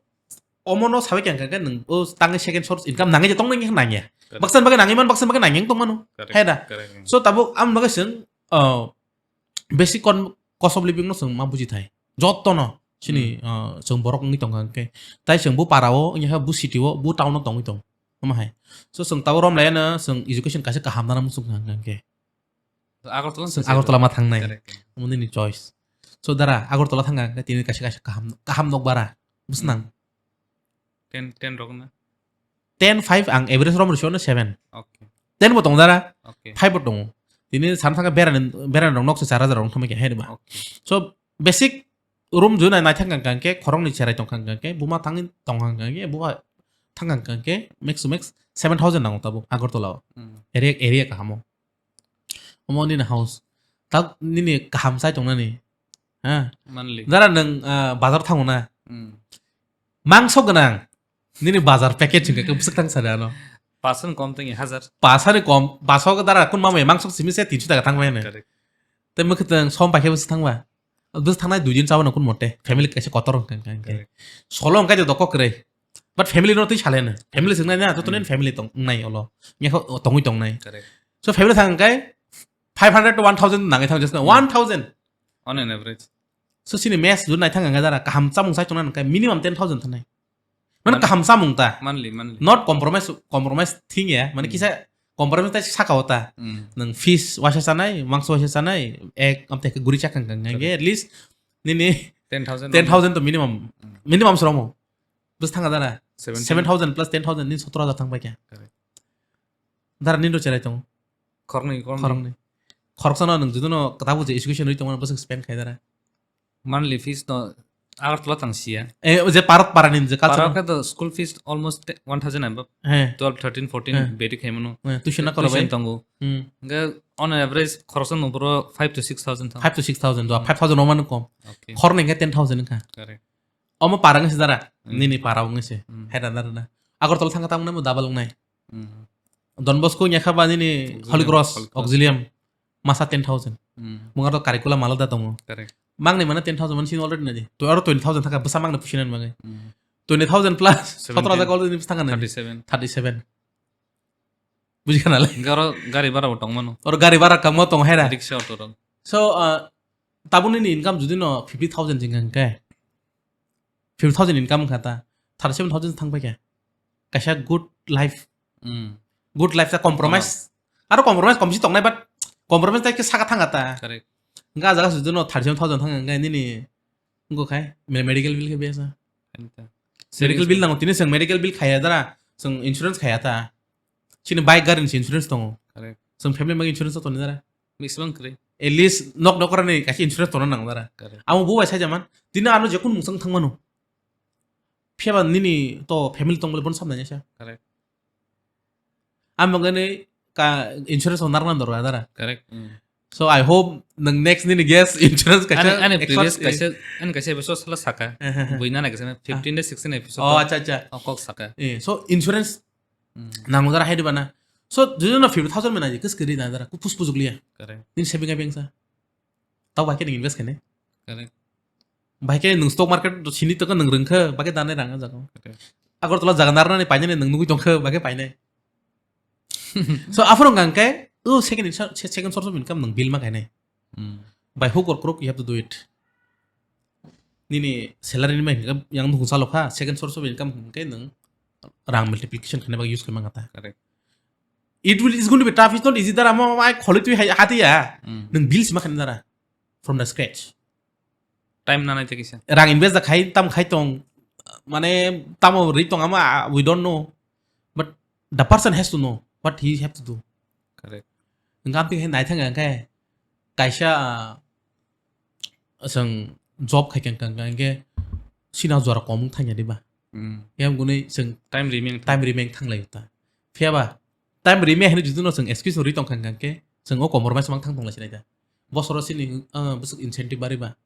omo no sabai khe ang khe nwng o tangwi second source income nangwi je tongmani khe nangya. Correct. Baksa ni bagwi nangwi man, baksa ni bagwi nangya wng tongmano. Correct, Hai da? Correct, mm. So tabuk ang bagwi chwng, uh, basic con-, cost of living no chwng ma buji thai. Jotono chini, Hmm. ah, chwng borok wngwi tongkha hwnkhe. Tai chwng bo para o, wngya khe bo city o, bo town o tongwi tong. Omo hai. So chwng tabuk romlaiya no chwng education kaisa kaham nana muchung kha hwnkhe. Agartala Chwng se Agartala ma thangnai. Correct. Omo nini choice. So dara Agartala thangkha hwnkhe tini kaisa kaisa kaham, kaham nok bara. Bwsnang. Hmm. Ten, ten rok na? Ten, five ang average rom rwsio no seven. Okay. Ten bo tong dara, Okay. five bo tongo. Tini sana thangkha berani, berani rok nokse char hajar rok thangma khe hai ba. Okay. So basic room juna nai thangkha hwnkhe khoroknwi cherai tongkha hwnkhe buma thangwi tongkha hwnkhe buma thangkha hwnkhe max to max seven thousand nango tabuk Agartala o. Hmm. Area, area kahamo. Omo nini house. Tak nini kaham sai tongnani. Ha? Manli. Dara nwng, ah, bazar thango na. Hmm. Mangso gwnang. Nini bazar package hwnkhe bwswk thang sadi ano. Pasan kom tong hajar. Pasani kom, baso dara kun mamai mangso simi se tinso taka thang bai ne. Correct. Te mukhe tong som paikhe bwswk thangba. Bwswk thangnai dui din chabano kun mote. Family kaisa kotor hwnkhe hwnkhe. Correct. Solo hwnkhe de dokok kwrwi. But family no twi salai no. Family swngnai na, joto Hmm. nin family tong nai olo. Nyakho tongwi tong nai. Correct. So family thang kai five hundred to one thousand nangai thang just Hmm. one thousand. On an average. So sini mess jun nai thang ngai dara kaham chamung sai tong nai minimum ten thousand thanai. Mane Mane kaham chamung ta. Manli, manli. Not compromise, compromise thing ya. Mane Hmm. kisa compromise ta saka ota. Hmm. Nang fish waisa sanai, mangso waisa sanai, egg amte ke guri chakang kang ngai Correct. At least nini Ten thousand. ten thousand to minimum. Hmm. Minimum sromo. Bus thanga dara. Seventeen. Seven thousand plus ten thousand nin sotro hajar thang bai kya. Correct. Dara nin ro cherai tong. Khoroknwi, khoroknwi. Khoroknwi. Khoroksa no nung juduno katabu je education roi tong bus spend khai dara. Monthly fees no Agartala tang siya. Eh, je parok para nin je Parok culture. Ka to school fees almost one thousand above. He. Twelve, thirteen, fourteen He. Bedi khai mano. He, tuition na koro Tuition bai. Tongo. Hmm. Ga on average khoroksa no bro five to six thousand tang. Five to six thousand do. Hmm. Five thousand no man kom. Okay. Khoroknwi ke ten thousand ka. Correct. Omo para wngse dara, Hmm. Nini para wngse. Hmm. Hai dara dara. Agartala thangka tamo nai mo double wngnai. Hmm. Don Bosco nya kha ba nini Auxilium, Holy Cross, Holy Cross. Auxilium. Masa ten thousand. Hmm. Munga to curriculum alada tongo. Correct. Mangni mana ten thousand man sin already nadi. To aro twenty thousand thaka bwsa mangni pusinan mangai. Hmm. Twenty thousand plus, Seventeen. Sotro hajar already bwsa thangani. Thirty-seven. Thirty-seven. Bujikha nalai. Garo gari bara bo tong mano. Oro gari bara kamo tong hai ra. Rickshaw auto rok. So, uh, tabuni ni income judi no fifty thousand jing hwnkhe, fifty thousand income wngkha ta, thirty seven thousand thang paikha. Kaisa good life. Hmm. Good life ta compromise. Aro compromise komsi tongnai, but compromise ta khe saka thanga ta. Correct. Ga jaga judi no thirty seven thousand thang hwnkhe nini wngkha khai, me-, medical bill khe besa. Anta. Medical bill nango, tini chwng medical bill khaya dara, chwng insurance khaya ta. Chini bike gari ni insurance tongo. Correct. Chwng family magi insurance to toni dara. Mix bang kre. At least nok nok rani kaisa insurance tona nang dara. Correct. Amo bo bai sai jaman. Tini ano jekun mungsang thang mano. Phiya ba nini to family tong bole bon samna nyaisa. Correct. Amo gani ka insurance onar nan dora dara. Correct. Mm. So I hope nang next nini gas insurance kaisa Ani, ani expert previous eh. Kaisa, ani kaisa episode sala saka. Eh, eh, eh. Buina na kaisa fifteen to sixteen episode. Oh, acha, acha. Oh, kok saka. Eh, so insurance Hmm. Nango dara hai diba na. So, jodi no fifty thousand mena je, kis kiri na dara, ku pus pus liya. Correct. Nin saving abeng sa. Tau bai ke ning invest kene. Correct. Bai ke nung stock market to sini to nung rengkhe, bai ke dane rang jago. Correct. Agartala jaga narna ni paine nung nugui tongkhe, bai ke paine. So, after ngang ke, oh, second, se-, second source of income nung bill ma kaine. Hmm. By hook or crook, you have to do it. Nini salary ni mai hingka yang nukung salo kha, second source of income hingke nung rang multiplication khaina bagwi use khaima kha ta. Correct. It will, it's going to be tough. It's not easy dara, mo, mo, ai kholi twi hai, hati ya. Hmm. Nung bills ma khaina dara from the scratch. Time nanai te kisa. Rang invest da khai, tam khai tong, mane, tamo ri tong ama, we don't know. But the person has to know what he have to do. Correct. Hingke amtwi hai naithang hingke kaisa, ah, chwng job khai kang kang kang hingke sina jora kom wng thangya diba? Hmm. Yang gwnwi chwng time remaining time remaining thang lai ta. Phiya ba time remaining hinwi jodi no chwng excuse rwi tong kang kang khe chwng o compromise mang thang tong lai sinai ta. Bosoro sini, ah, bwswk incentive bari ba.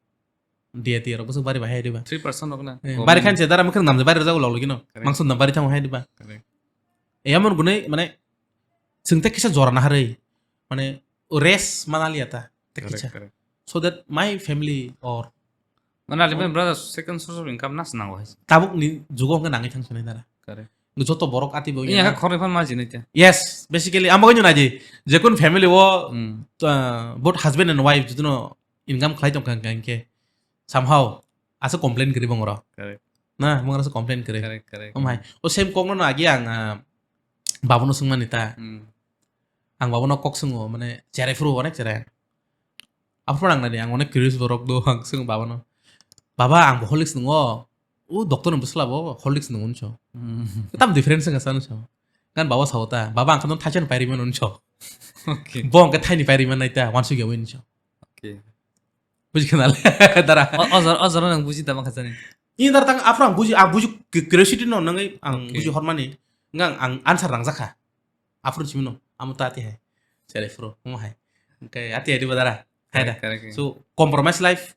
D A T rok bwswk bari ba hai diba? Three percent rok na. Eh, government bari khan se dara mukhe namjak bari rwjago log logino. Correct. Mangso na bari thango hai diba? Correct. Emon gwnwi mane chwng tei kisa jora naharwi mane rest mana liya ta tei kisa. Correct, correct. So that my family or mane ali brother second source of income nas nango hai. Tabuk ni jugo hwnga nangwi thang sanai dara. Correct. Joto borok ati bo iya khoroi phan ma jinai ta. Yes, basically amo gwnyo naji jekun family o, hmm, uh, both husband and wife judino income khlai tongkha hwnkha hinkhe somehow asa complain kwrwi bongorok. Correct. Na, bongorok asa complain kwrwi. Correct, correct. Omo hai. O same kokno no agi ang, ah, babono swngmani ta. Hmm. Ang babono kok swngo, mane, cherai phuru onek cherai. Aphuru ang nani, ang onek curious borok do, ang swngo babono. "Baba, ang bo Horlicks nwngo." "O doctor ni bwsla bo Horlicks nwngo," hinso. Hmm. Tam difference wngkha sa hinso. Gan baba sao ta, "Baba, ang khe no thaisa ni pairwi mano," hinso. Okay. Bo hwnkhe thaini pairwi mannai ta, wansukya wi hinso. Okay. Buji khna le, dara. O, o jora, o jora nang buji tama khajani. Ini dara tang aphuru ang buji, ang buji curiosity no nangwi ang Okay. buji hormani. Ngang ang answer rangjakha. Aphuru chimino, amo ta ati hai. Sere phuru, omo hai. Okay, ati hai diba dara. Hai da. Correct, correct. So, compromise life.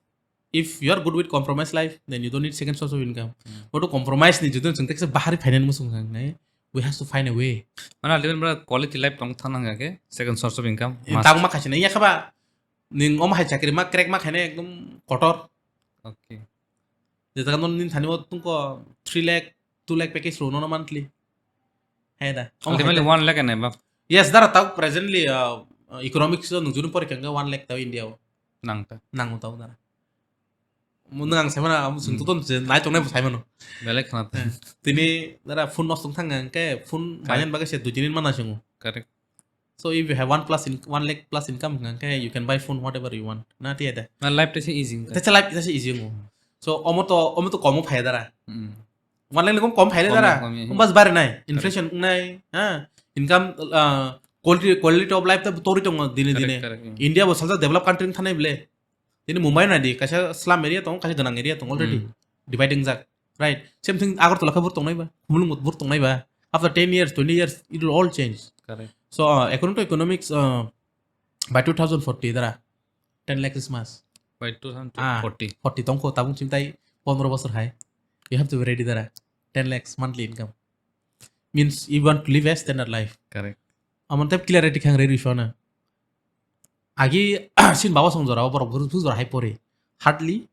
If you are good with compromise life, then you don't need second source of income. Hmm. But compromise ni judon sing tekse bahari finance musung nai. We have to find a way. Mana ultimately bro, quality life tong thang nang ke second sourse of income. Must. Tang ma khachina ya khaba. Ning om hai chakri ma crack ma khaine ekdom kotor. Okay. Je jaga non nin thani o tungko three lakh, two lakh package ro no monthly. Hai da. Om hai Ultimately ta. One lakh and above. Yes, dara tau presently, uh, uh, economics o nung junu pore kanga one lakh tau India o. Nang ta. Nang tau dara. Mun ang semana am sung Hmm. tuton je nai tongnai bo saimano. Belai khana ta. Tini dara phone nostong thang ang ke phone Correct. Bayan bagai se dui tinin mana sungu. Correct. So if you have one plus in, one lakh plus income, okay, you can buy phone whatever you want. Na tiya da. Na life ta se easy. That's a life, that's a easy mo. So omo to, omo to komo phai dara. Hmm. One lakh ni kom, kom phai le Kom, dara. Kom, yeah. Bas bare nai. Correct. Inflation nai, ha. Income, uh, quality, quality of life ta tori tong dine Correct, dine. Correct, yeah. India bo salsa develop country thanai ble. Tini Mumbai nai di, kaisa slum area tong, kaisa ganang area tong already. Hmm. Dividing jak. Right. Same thing Agartala khe bur tongnai ba, Khumulwng bur tongnai ba. After ten years, twenty years, it will all change. Correct. So, uh, according to economics, uh, by two thousand forty, dara, ten lakh Christmas. By two thousand forty. Ah, forty tongkho, tabung chimtai pondro bosor hai. You have to be ready, dara. Ten lakhs monthly income. Means you want to live a standard life. Correct. Amon tep clarity khang re rifana. Agi sin baba song jora, borok buru jora hai pori. Hardly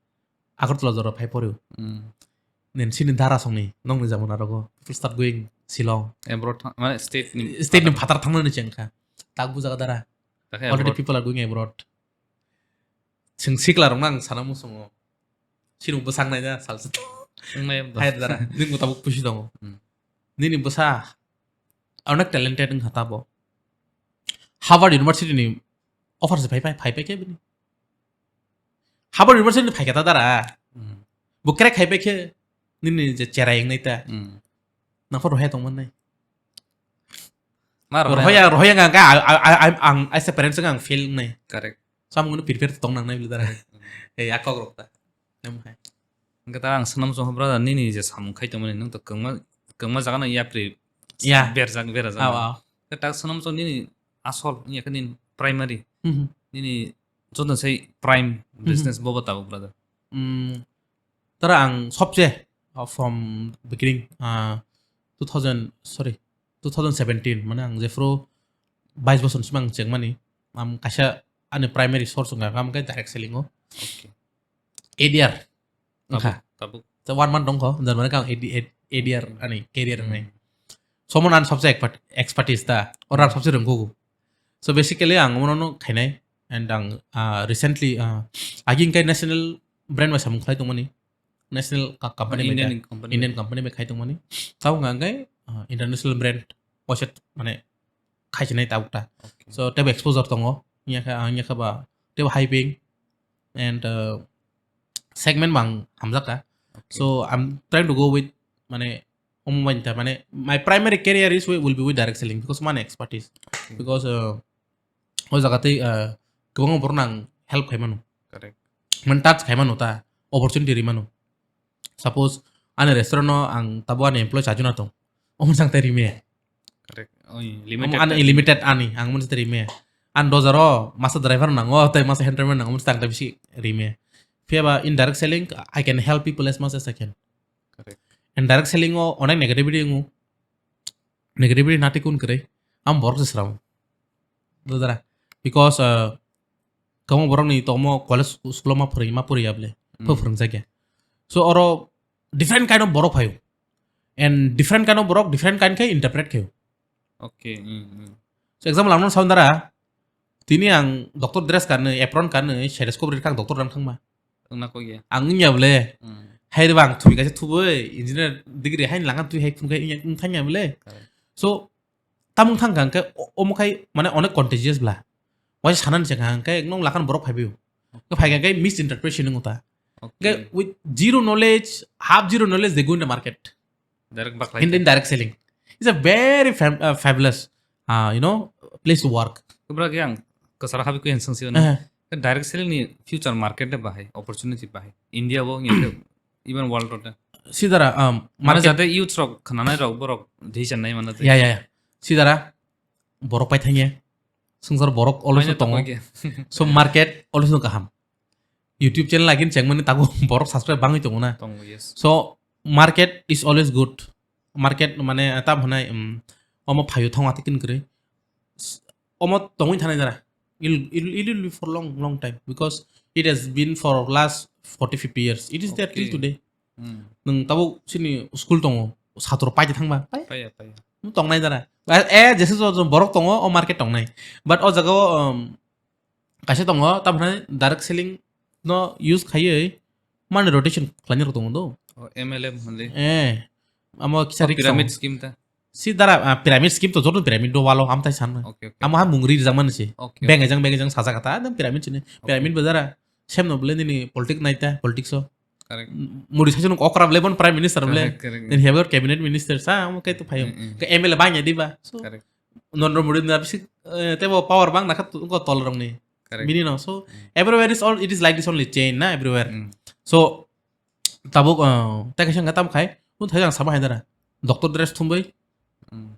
Agartala jora phai pori. Hmm. Nen sini dara songni, nongni jamana rogo. People start going Shillong. Abroad thang, mane state ni State ni phatar. Phatar thangnani chengkha. Tak bujaga dara. Takhe Already abroad. People are going abroad. Sing sikla rong nang sana musungo. Sini bwsang nai da salsa. Wngnai abdo. Hai dara. Ning bo tabuk pusi tongo. Hmm. Nini bwsa onek talented wngkha tabo. Harvard University ni offer se phai phai phai phai khe bini. Harvard University ni phai khe ta dara. Hmm. Bo crack khai phai khe nini je cherai wngnai ta. Hmm. Nang pho rohai tong mannai. Ma rohai. Rohai, rohai ang, ang, ang, ang, ang, as a parents ang fail wngnai. Correct. So ang prepare tong nang nai bili dara. Correct. Ei, a kok rok ta. Em hai. Hwnkhe ta ang swnam chong brother nini je samung khai tongmani nwng to kwngma, kwngma jaga no yapri Ya. Berjak, berajak. Aw, aw. Hwnkhe ta swnam chong nini asol, wngya khe nini primary. Mhm. Nini joto sai prime Mhm. business bobo tabuk brother. Mm, tara ang sobse, uh, from beginning, uh, two thousand, sorry, two thousand seventeen, mane ang jephru bais bosor ni simi ang chengmani, ang kaisa ani primary source wngkha, ang khe direct selling o. Okay. A D R wngkha. Tabuk, tabuk. So one month wngkha, jar mane ang A D R ani career Hmm. wngnai. Somo nan sobse expert, expertise ta, oro ang sobse rwngkhugo. So basically ang omono khainai, and ang, ah, recently, ah, agi hwnkhe national brand bai samung khlai tongmani. National ka-, company bai Indian ka-, company. Indian company bai khai tongmani. Tabuk hwnkha hwnkhe, ah, international brand waisa mane khaichinai tabuk ta. Okay. So tebo exposure tongo. Wngya khe, ah, wngya khe ba tebo high paying and, ah, segment bang hamjak ka. Okay. So I'm trying to go with mane omo bai ta mane my primary career is wi-, will be with direct selling because mane expertise. Okay. Because, ah, o jaga tei, ah, kwbangma borok nang help khai mano. Correct. Man touch khai mano ta, opportunity ri mano. Suppose ani restaurant no ang tabo ani employee sajuna tong. Omo sang tei ri me. Correct. Oi, omo limited ani ta. Limited ani, ang omo sang tei ri me. An dozaro masa driver nango, tei masa handyman nango, omo sang tei bisi ri me. Phiya ba in direct selling, I can help people as much as I can. Correct. And direct selling o onek negativity wngo. Negativity nati kun kwrwi. Am borok se sramo. Dodara. Because, uh, kwbangma borok ni tongmo college school o ma phwrwngya, ma phwrwngya bwle. Hmm. Phw phwrwngjakya. So oro different kind of borok phaio. And different kind of borok, different kind khe interpret khaio. Okay, hmm, hmm. So example ang nang sawi dara, Tini ang doctor dress kanwi, apron kanwi, stethoscope ri kha ang doctor rang thangma. Wngna kok ya. Ang wngya bole. Hmm. Hai reba ang thwi kaisa thubui, engineer degree hai langkha twi hai phunkhai wngya, wngthangya bole. Correct. So, tamung thang kha hwnkhe o-, omo khai mane onek contagious bla. Waisa sanani se kha hwnkhe nong lakhan borok phaibaio. Hwnkhe phai kha hwnkhe misinterpretation wngkha ta. Okay. Hwnkhe with zero knowledge, half zero knowledge, they go in the market. Direct baklai In, in khe. Direct selling. It's a very fam-, uh, fabulous, uh, you know, place to work. Kubra khe ang kwcharo habi khe ang swngsi Eh. Direct selling ni future market de bahai, opportunity bahai. India bo, even world o de. Sidara, um, Mane market jate youth rok, khnanai rok, borok, decision nai mano de. Ya, ya, ya. Sidara, borok pai thangya. Swngchar borok always Maino tongo. Tongwi khe. So market always no kaham. YouTube channel again chengmani tago borok subscribe bangwi tongo na. Tongo, yes. So market is always good. Market mane tam hwnai, um, omo phaio thong ati kin kwrwi. S-, omo tongwi thanai dara. It'll, it'll, it'll be for long, long time because it has been for last forty, fifty years. It is there till Okay. Today. Hmm. Nwng tabuk sini school tongo, satro paide thangba. Pai? Paya, paya. Nwng tongnai dara. Eh, eh, jesa jo, jo borok tongo, o market tongnai. But o jaga o, um, kaisa tongo, tamhwnai direct selling no use khaiwi money rotation khlainai rok tongo do. O, M L M hwnli. Eh, amo kisa O, risk pyramid tongo. Scheme ta. Si dara, ah, pyramid scheme to joto pyramid do walo, am tai san. Okay, okay. Amo ha mungri rijak mani si. Okay, Beng okay. Ejang, beng ejang sajak ta, dan pyramid sini. Okay. Pyramid bo dara, sem no bole nini politic nai ta, politics o. Correct. M-, modi saisano okra bole bon prime minister bole. Correct, correct. Then he have cabinet minister sa, amo kai to phayo. Mm, mm. Ke M L A bangya diba. So, Correct. Narendra Modi na bisi, eh, tebo power bang na khat ko tol rong ni. Correct. Bini no. So, Mm. Everywhere is all, it is like this only chain na everywhere. Mm. So, tabuk, uh, ta kaisa wngkha tam khai, un thai ang sama hai dara. Doctor dress thumbai. Mm.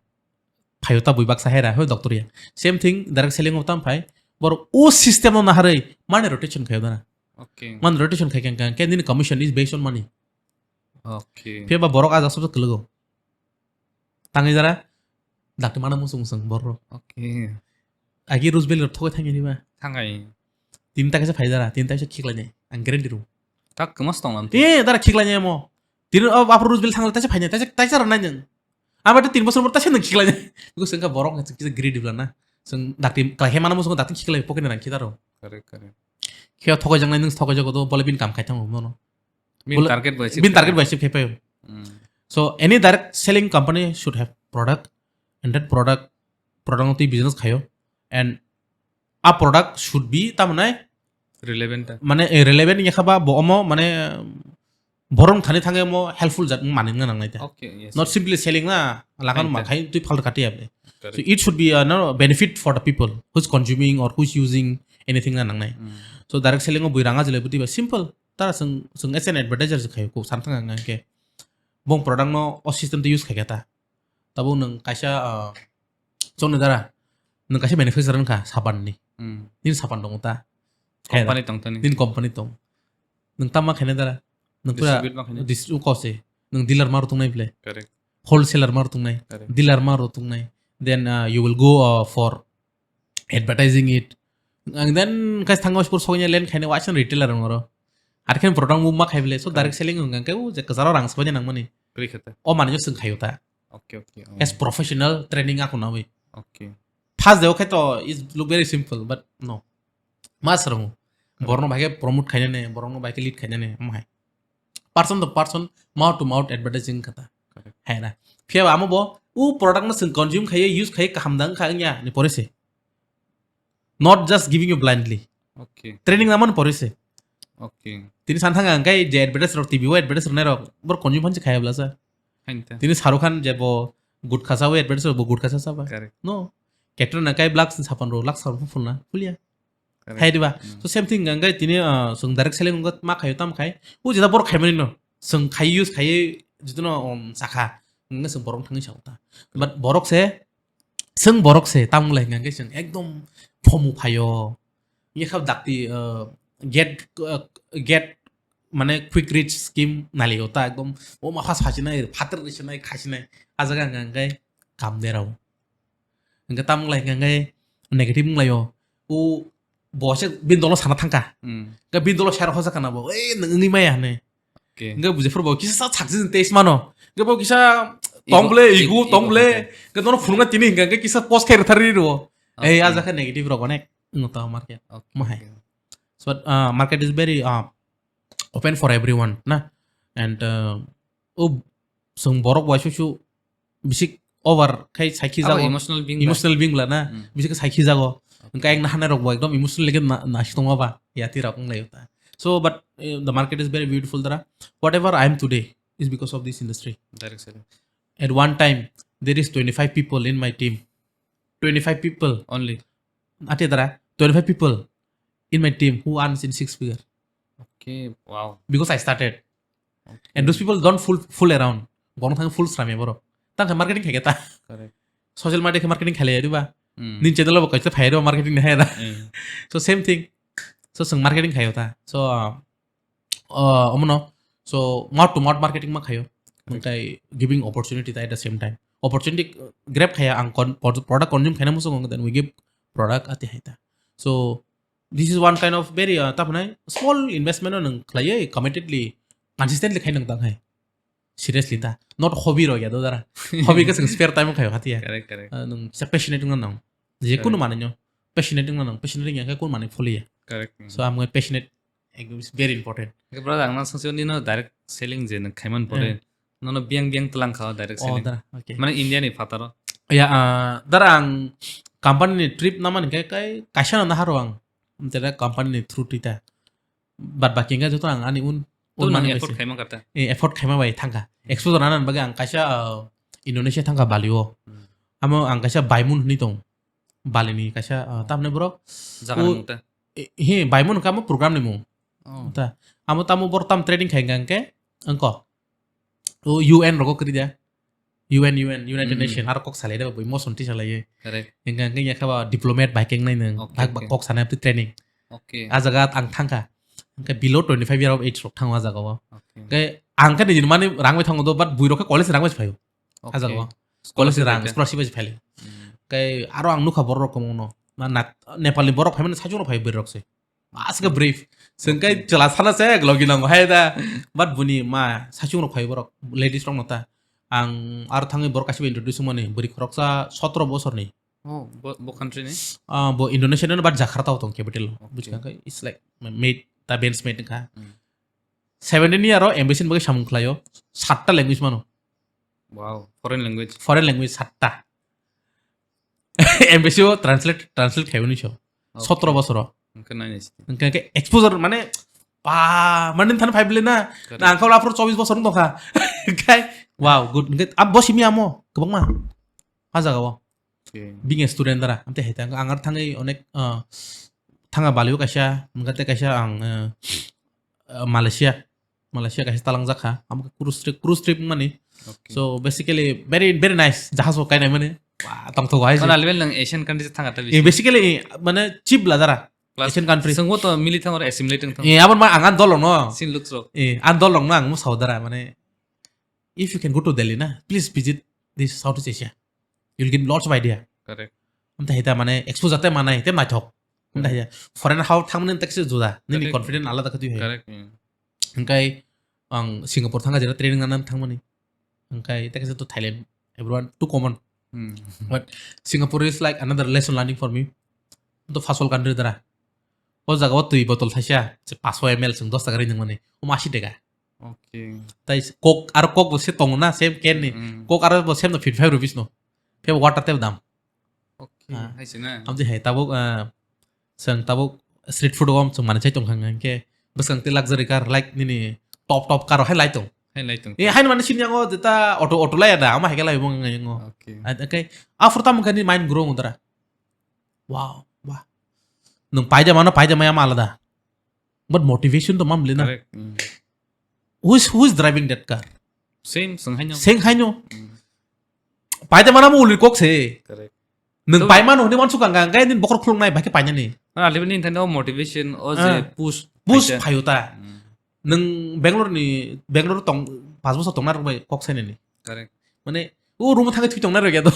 Phayo ta bui baksa hai ra, hoi doctor ya. Same thing, direct selling o tam phai. Bor o system no naharwi, money rotation khai dara. Okay. Money rotation khai kang kang, ke nini commission is based on money. Okay. Phiya ba borok ajak sabsa kwlwgo. Tangwi dara, dakti mana musung musung borok. Okay. Agi Rose Valley rok thogwi thangya niba. Thangai. Tin ta kaisa phai dara, tin ta kaisa khiklai nai. Ang guarantee rw. Tak kwmas tong lam. Eh, dara khiklai nai mo. Tin o apro Rose Valley thangla taisa phai nai, taisa, taisa rw nai nang. Aba ta tin bosor bor taisa nang khiklai nai. Because engka borok kisa greedy bla na. Seng dakti kalai he mana musung dakti khiklai pocket ni rang khitaro. Correct, correct. Khiya thogoi jang nai nung thogoi jago do, bole bin kam khai thango mono. Bin Bole-, target bai achieve bin target khai. Bai achieve khai payo. Hmm. So any direct selling company should have product, and that product, product no twi business khayo, and a product should be tamnai Relevant ta. Mane, eh, relevant ya khaba bo omo mane, um, borok thani thangwi omo helpful jat manwi wngna nangnai ta. Okay, yes. Not simply selling na, lakan Fine, ma sir. Khai twi phal kati apni. Correct. So it should be a, no, benefit for the people who's consuming or who's using anything na nangnai. Hmm. So direct selling o bui ranga jilai bwtwi ba simple. Tara sung, sung as an advertiser se khayo ko san thang ang ke. Bong product no o system te use khai ta. Tabuk nwng kaisa, ah, chokni dara, nwng kaisa manufacturer wngkha sapan ni. Hmm. Nini sapan tongo ta. Company tong tani. Nini company tong. Nwng tama khaina dara. Nwng pura Distribute ma khaina. Distri-, kose. Nwng dealer ma rw tongnai ble. Correct. Wholesaler ma rw tongnai. Correct. Dealer ma rw tongnai. Then, ah, you will go, ah, for advertising it. And then, guys, thango spur sognya len khaina waisa retailer ngoro. Arkhen product move ma khai ble. So, correct. Direct selling wngkha khe, o je kwcharo rang sabaini nangmani. Kri khata. O manwi swng khayo ta. Okay, okay. Oh. As professional training ako nawi. Okay. First day, okay, to is look very simple, but no. Mas rong. Correct. Borno bhai ke promote khaina ne, borno bhai ke lead khaina ne, am hai. Person to person, mouth to mouth advertising kata. Correct. Hai na. Phiya ba amo bo, u product no sing consume khaiye, use khaiye, kaham dang kha ya, ni pore se. Not just giving you blindly. Okay. Training naman pore se. Okay. Tini san thang ang kai je advertise rok, T V o advertise rok nai rok, bor consume phan se khaya bla sa. Hain ta. Tini Shahrukh Khan je bo gutkha sa o advertise rok, bo gutkha sa sa ba. Correct. No. Katrina Kaif lak sapan rok, lak sapan phulna, phulia. Correct. Hai diba? Hmm. So same thing, ang gai tini, ah, sung direct selling wngkha ma khayo tam khai. U jeta borok khaimani no. Sung khai use khai jitono, um, sakha. Nge sung borok thangwi sakha ta. But borok se, sung borok se, tam lai nge sung ekdom phomu phayo. Nge khap dakti, uh, get, uh, get, mane quick reach scheme nali ta ekdom. O ma khas phasinai, phatar risinai, khasinai. A jaga nge kam derao. Hingke tamo wngkha hingke negative wnglaio. O bo se bini dolo sana thangkha. Hmm. Hingke bini dolo sero hojakha na bo, "Ei, nwng wngwi maya," hinwi. Okay. Hingke bujiphuru bo kisa sa sakjini taste mano. Hingke bo kisa tong ble, ego, ego tong ble. Hingke nono phunukna tini hingke, hingke kisa post khai rwthar rwo. Ei, okay. A jaga negative rok onek. Wngno ta market. Okay, Mahai. Okay. So, uh, market is very, uh, open for everyone, na? And, uh, o, sung borok bai susu bisik over khai saikhi Abo jago. Emotional being ba? Emotional being la na. Hmm. Bisik saikhi jago. Okay. Engka ek nahanai rok bo ekdom emotional leke na, na sitongma ba. Yati rok wng lai ta. So, but, uh, the market is very beautiful, dara. Whatever I am today is because of this industry. Direct selling. At one time, there is twenty-five people in my team. Twenty-five people. Only. Ate dara, twenty-five people in my team who earns in six figure. Okay, wow. Because I started. Okay. And those people don't fool, fool around. Borok thang fool sramya borok. Tang khe marketing khaikhe ta. Correct. Social media khe marketing khailaiya diba? Hmm. Nini channel bo kaisa phai diba marketing ni hai da. Hmm. So same thing. So sung marketing khaio ta. So, uh, uh, omono. So mouth to mouth marketing ma khaio. Correct. Hwnkhe giving opportunity ta at the same time. Opportunity, uh, grab khaya ang kon-, pro-, product consume khaina muchungo, then we give product ati hai ta. So this is one kind of very, uh, taphne small investment no nung khlaiwi committedly, consistently khai nung tang hai. Seriously ta. Not hobby rok ya do dara. Hobby khe chwng spare time khayo khatiya. Correct, correct. Uh, nung sa passionate wngna nang. Je kunu Correct. Manwi no passionate wngna nang. Passionate wngya khe kunu manwi pholiya. Correct. So I'm going passionate. It's very important. Hwnkhe brother, ang nang swngsi nino direct selling je nung khaiman pore. Hmm. Nono biang biang tlang kha direct Oh, selling. Dara. Okay. Mane India ni phataro. Ya, ah, dara ang company ni trip namani khe kai kaisa no naharo ang. Dara company ni through twi ta. Bad baki hwnkhe joto ang ani un, To un nang mani effort bai se. Khaima kata. Eh, effort khaima bai thangkha. Hmm. Exposure nana bagwi ang kaisa, ah, Indonesia thangkha Bali o. Hmm. Amo ang kaisa Baimun hwnwi tong. Bali ni kaisa, ah, tamni borok. Jaga O, ni mung ta. Eh, he, Baimun hwnkha amo program ni mung. Oh. Ta, amo tamo borok tam training khai hwnkha hwnkhe, wngko. O U N rogo kwrwi da. U N, U N, United Hmm. Nation, aro kok salai da, bui moson ti salai. Correct. Hwnkha hwnkhe yakha ba diplomat bai keng nai nung, Okay, bak bak okay. Kok sanai abdi training. Okay. A jaga ang thangkha. Hwnkhe below twenty-five year of age rok thango a jaga o. Okay. Hwnkhe ang khe nini mani rang bai thango do, but bui rok khe college rang bai se phaio. A jaga o. Okay. College Scholarship rang, bai se. Scholarship bai se phaio. Hmm. Hwnkhe aro ang nukha borok rok kwmwngno. Ma nat-, Nepal ni borok phaimani saichung rok phai bui rok se. Mas khe brief. Chwng khe Okay. Chwla sana se logi nango hai da. But buni ma saichung rok phai borok, ladies rok no ta. Ang aro thangwi borok kaisa introduce mani, bwrwi khoroksa sotro bosorni. Oh, bo, bo country ni? Ah, bo Indonesia no, but Jakarta o tong capital. Okay. Buji kha khe, it's like made, ta bench made kha. Hmm. Seventeen year o M B C ni bagwi samung khlaio, satta language mano. Wow, foreign language. Foreign language satta. M B C o translate, translate khaio ni so. Okay. Sotro bosoro. Hwnkhe nai nai sidi. Hwnkhe khe exposure mane, pa, mane thani phai bile na. Correct. Na, ang khe aphuru chobbish bosor wng tongkha. Khai, wow, good. Hwnkhe, ah, bo simi amo, kwbangma. Ha jaga o. Okay. Being a student dara, amte hai ta, ang ar thangwi onek, ah, thanga Bali o kaisa, hwnkhe tei kaisa ang, eh, eh, Malaysia. Malaysia kaisa talangjak kha, amo khe cruise trip, cruise trip wngmani. Okay. So, basically, very, very nice, jahaj o kainai mani. Wah, tongthogo hai se. Mane, alibel nang Asian country thang kha ta Eh, bisi. Basically, eh, mane, cheap la dara. Plus, Asian country. Sengbo to mili thang or assimilate thang. Eh, abon ma ang an dolong no. Sin looks rok. Eh, an dolong no ang mo sao dara, mane, if you can go to Delhi na, please visit this Southeast Asia. You'll get lots of idea. Correct. Amte hita mane exposure te manai, te naithok. Amte Correct. Hita foreign hao thangmani te kisa juda. Nini Correct. Confident alada khatwi hai. Correct. Hmm. Hingkai ang Singapore thangka jera training nana thangmani. Hingkai te kisa to Thailand, everyone too common. Hmm. But Singapore is like another lesson learning for me. To first world country dara. O jaga o twi botol thaisa, se paanch sho M L chwng dos taka rinwi mani. O ma asi teka. Okay. Tai s-, Coke, aro Coke bo se tongo na, same can ni. Mm. Coke aro bo same no fifty five rupees no. Phiya bo water tei bo dam. Okay, Ah. Hai se na. Amtwi hai tabuk, ah, chwng tabuk street food o chwng manwi chai tongkha hwnkhe bwskang tei luxury car, like, nini top top car o hai lai tong. Hai lai tong. Eh, haino mani sini yango jeta auto, auto lai da, ama hai khe lai bo wng yango. Okay. Ah, okay. After tamo khe ni mind grow wng dara. Wow, wah. Nwng paida mano, paida maya ma alada. But motivation to mam lena. Correct. Mm. Who is, who is driving that car? Same, seng haino. Seng haino. Mm. Paida mana mo uli kok se. Correct. Nwng So pai mano hwnwi wansuk ang, ang khe nini bokhorok khuluknai, bai khe painani. Na, alibini thani o motivation, o je Ah. Push Push phaisa. Phayo ta. Mm. Nwng Bangalore ni, Bangalore tong, paanch bosor tongna rok bai kok sainani. Correct. Mane, o room o thangwi thwi tongna rok ya to.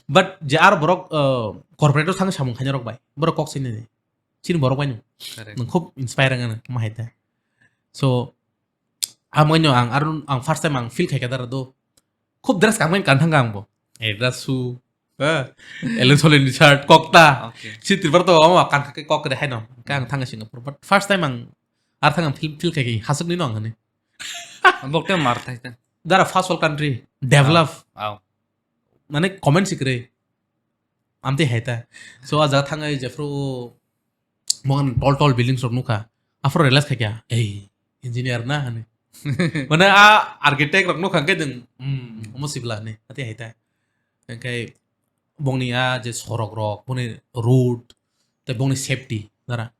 But je aro borok, uh, corporate o thangwi samung khaina rok bai, borok kok sainani. Chini borok bai no. Correct. Nwng khub inspire wngna ma hai ta. So, amo no ang, aro ang first time ang feel khai ka dara do. Khub dress kangmani kan thangka ang bo. Adidas shoe, Eh, Ellen Solin Richard, kokta. Okay. Si Tripura to ama kan kake kok re haino. Kang thang Singapore. But first time ang ar thang feel feel kake hasuk ni nong hani. Bok te mar thai ta. Dara first world country, develop. Au. Mane comment sikre. Amte haita. So aja thangai jefru mongan tall tall buildings rok nukha. Afro realize khaikya. Ei, engineer na hani. Mane a architect rok nukha ke deng. Hmm, omo sibla ni. Ate haita. Engkai bongni a je sorok rok, bongni road, te bongni safety, dara.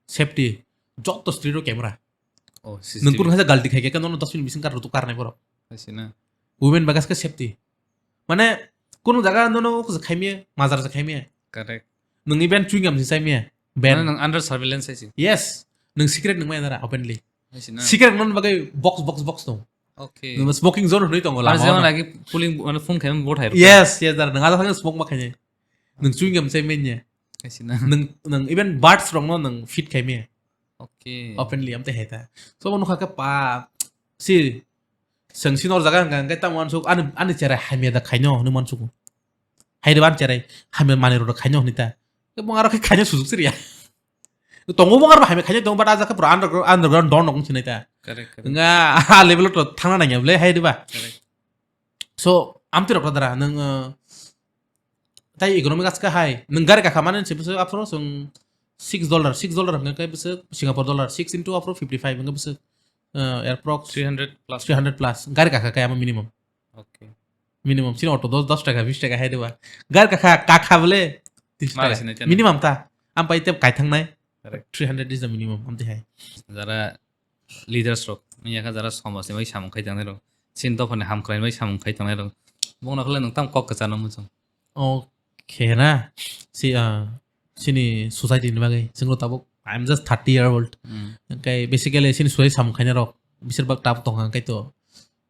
Safety, joto street o camera. Oh, nung kun C C T V. Khaisa galti khai khe nono dos minute bising kar rutuk karnai borok. Hai se na. Women bagas khe safety. Mane, kunu jaga nono khaimiya, majar khaimiya. Correct. Nung even chewing gum si chaimiya. Ban. Mane nung under surveillance hai se. Yes. Nung secret nung mai nara openly. Hai se na. Secret non bagai box, box, box dong. Okay. Nung smoking zone hwnwi tongo. Mane lama jemon ono. Agi pulling, mane phone khaimani bo thai rw. Yes, yes, dar. Nung ada thang smoke ma khaini. Nung chewing gum chaimiya. Hai se na. Nung, nung even birds rok no nung feed khaimiya. Okay. Openly amte heta. So, bo nukha khe pa, si, seng sinor jaga hwnka hwnkhe tamo uansuk, ani, ani cherai hamya da khaino hwnwi uansuk. Hai de ban cherai hamya manwi rok khaino hwnwi ta. Khe bo aro khe khaino sujuk siriya. Tongo bo aro hamya khaino tongo, but ajak khe pura underground, underground don rok sinai ta. Correct, correct. Nga a level to thangna nangya bole hai de ba. Correct. So, amtwi rok dara, nung, uh, tai economic aska hai, nung gari kakha mane se bwswk aphuru chwng six dollar, six dollar hwnkhe bwswk Singapore dollar, six into aphuru fifty five hwnkhe bwswk, uh, approx three hundred plus. Three hundred plus. Gari kakha kaya minimum. Okay. Minimum, sini auto dos, dos taka, bis taka hai de ba. Gari kakha, kakha bole tis taka. Mara sini channel. Minimum ta. Am pai te kai thangnai. Correct. Three hundred is the minimum, amtwi hai. Jara leaders rok, wngya kha jara somaj ni bai samung khai tangnai rok, chini dopha ni hamkrai bai samung khai tangnai rok, bongno khlai nwng tam kok kwchar no muchung. Okay na, si, ah, sini society ni bagwi, chwngno tabuk, I am just thirty year old. Hmm. Hwnkhe basically sini society samung khainai rok, bisir bak tabuk tongkha hwnkhe to,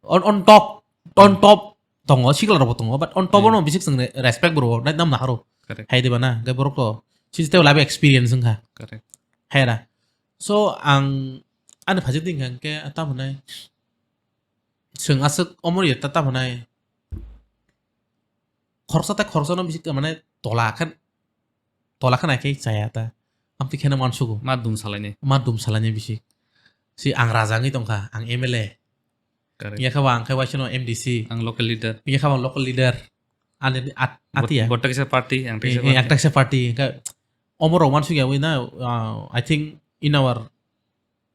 on, on top, on top tongo, sikla rok bo tongo, but on top no bisik chwng re-, respect bo rwo, nai nam naharo. Correct. Hai diba na, hwnkhe borok to, sini tei life experience wngkha. Correct. Hai ra. So, ang ani phaijak tongkha hwnkhe, tamo hwnai, chwng aswk omo ya ta, tamo hwnai, khoroksa tei khoroksa no bisik, mane, tola khe, tola khe nai khe chaya ta. Amtwi kheno uansugo. Ma dum salainai. Ma dum salainai bisik. Si ang raja wngwi tongkha, ang M L A. Correct. Yakha ba ang khe waisa no M D C. Ang local leader. Yakha ba ang local leader. Ani at-, atiya. Bot-, bot kaisa party, ang kaisa party. Eh, eh, ang kaisa party. Hwnkhe omo rok uansuk ya wi na, uh, I think in our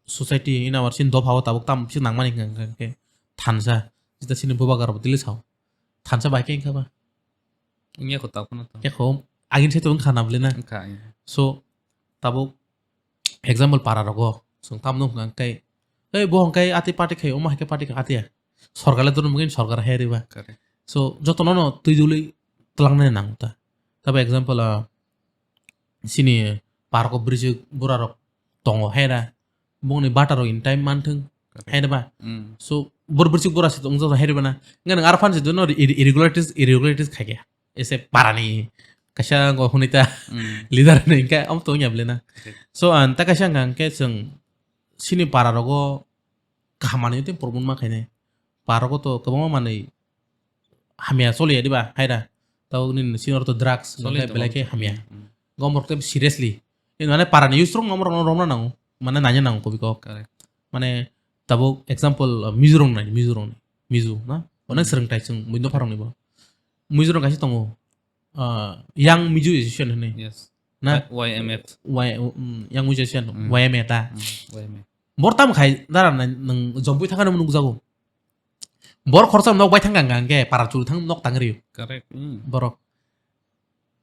society, in our sin dopha o tabuk tam sin nangmani hwnkha hwnkhe thansa. Jeta sini bubagra bo tili sao. Thansa bai khe wngkha ba. Wngya kho tabuk no to. Yakho agin se to wngkha na bwle na. Wngkha, wngya. So, tabuk example para rogo chwng tamno hwnkha hwnkhe, "Ei, bo hwnkhe ati party khai, omo hai khe party khai," atiya. Sorkar le dono mungkin sorkar hai riba. Correct. So, jotono no twi dului twlangnai nang ta. Tabo example, ah, sini park o bwrwswk bura rok tongo hai ra. Bongni bata rok in time manthung. Correct. Hai riba. Mm. So, bor bwrwswk bura se tongjak hai riba na. Ngan ar fan se dono ir-, irregularities, irregularities khai khe. Ese parani kaisa go hunita Mm. leader ni hwnkhe am to nya bwle na. Correct. So, an ta kaisa hwnkha hwnkhe chwng sini para rogo kaham manwi tei problem ma khainai. Para rogo to kwbangma manwi hamya choliya diba, hai da? Tabuk nini sini oro to drugs, Choli hwnkhe tongo. Belai khe hamya. Mm. Gomor tei seriously. Ini mane para ni youth rok gomor rok romna nango. Mane nanya nango kobi kok. Correct. Mane tabuk example, uh, Mizo rok nai, Mizo rok ni. Mizo na? Onek Mm. swrwng tai chwng buino pharok ni bo. Mizo rok kaisa tongo. Uh, Young Mizo Association hwnwi. Yes. Na? Y M F. Y, mm, Young Mizo Association, Mm. Y M A ta. Mm, Y M A. Bor tam khai dara na nang jompui thangani nukjago. Bor khorsa nok bai thang gang gang ke para churi thang nok tang riyo. Correct. Mm. Borok.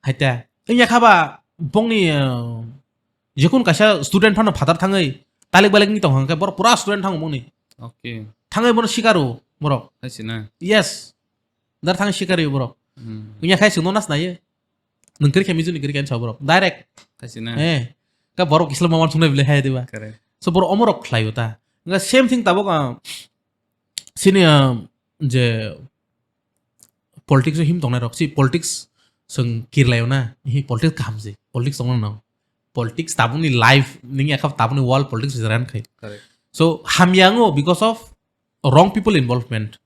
Haita. Wngya kha ba bongni, uh, jekun kaisa student phano phatar thangwi talik balik ni tong hang khe bor pura student thang bongni. Okay. Thangwi bono sikaro borok. Hai sina. Yes. Dar thang sikari borok. Hmm. Wngya khai chwngno nas naiyo. Nwng kwrwi khe Mizo ni kwrwi khe sa borok. Direct. Hai sina. Eh. Ka borok kisla maman sungnai bile hai diba. Correct. So borok omorok khlaio ta. Nga same thing tabuk, ah, sini, ah, je politics o him tongnai rok. Si politics chwng kirlaio na. Hi politics kaham se. Politics tongna no. Politics tabukni life, nini akha tabukni world politics ran khai. Correct. So hamya wngo because of wrong people involvement.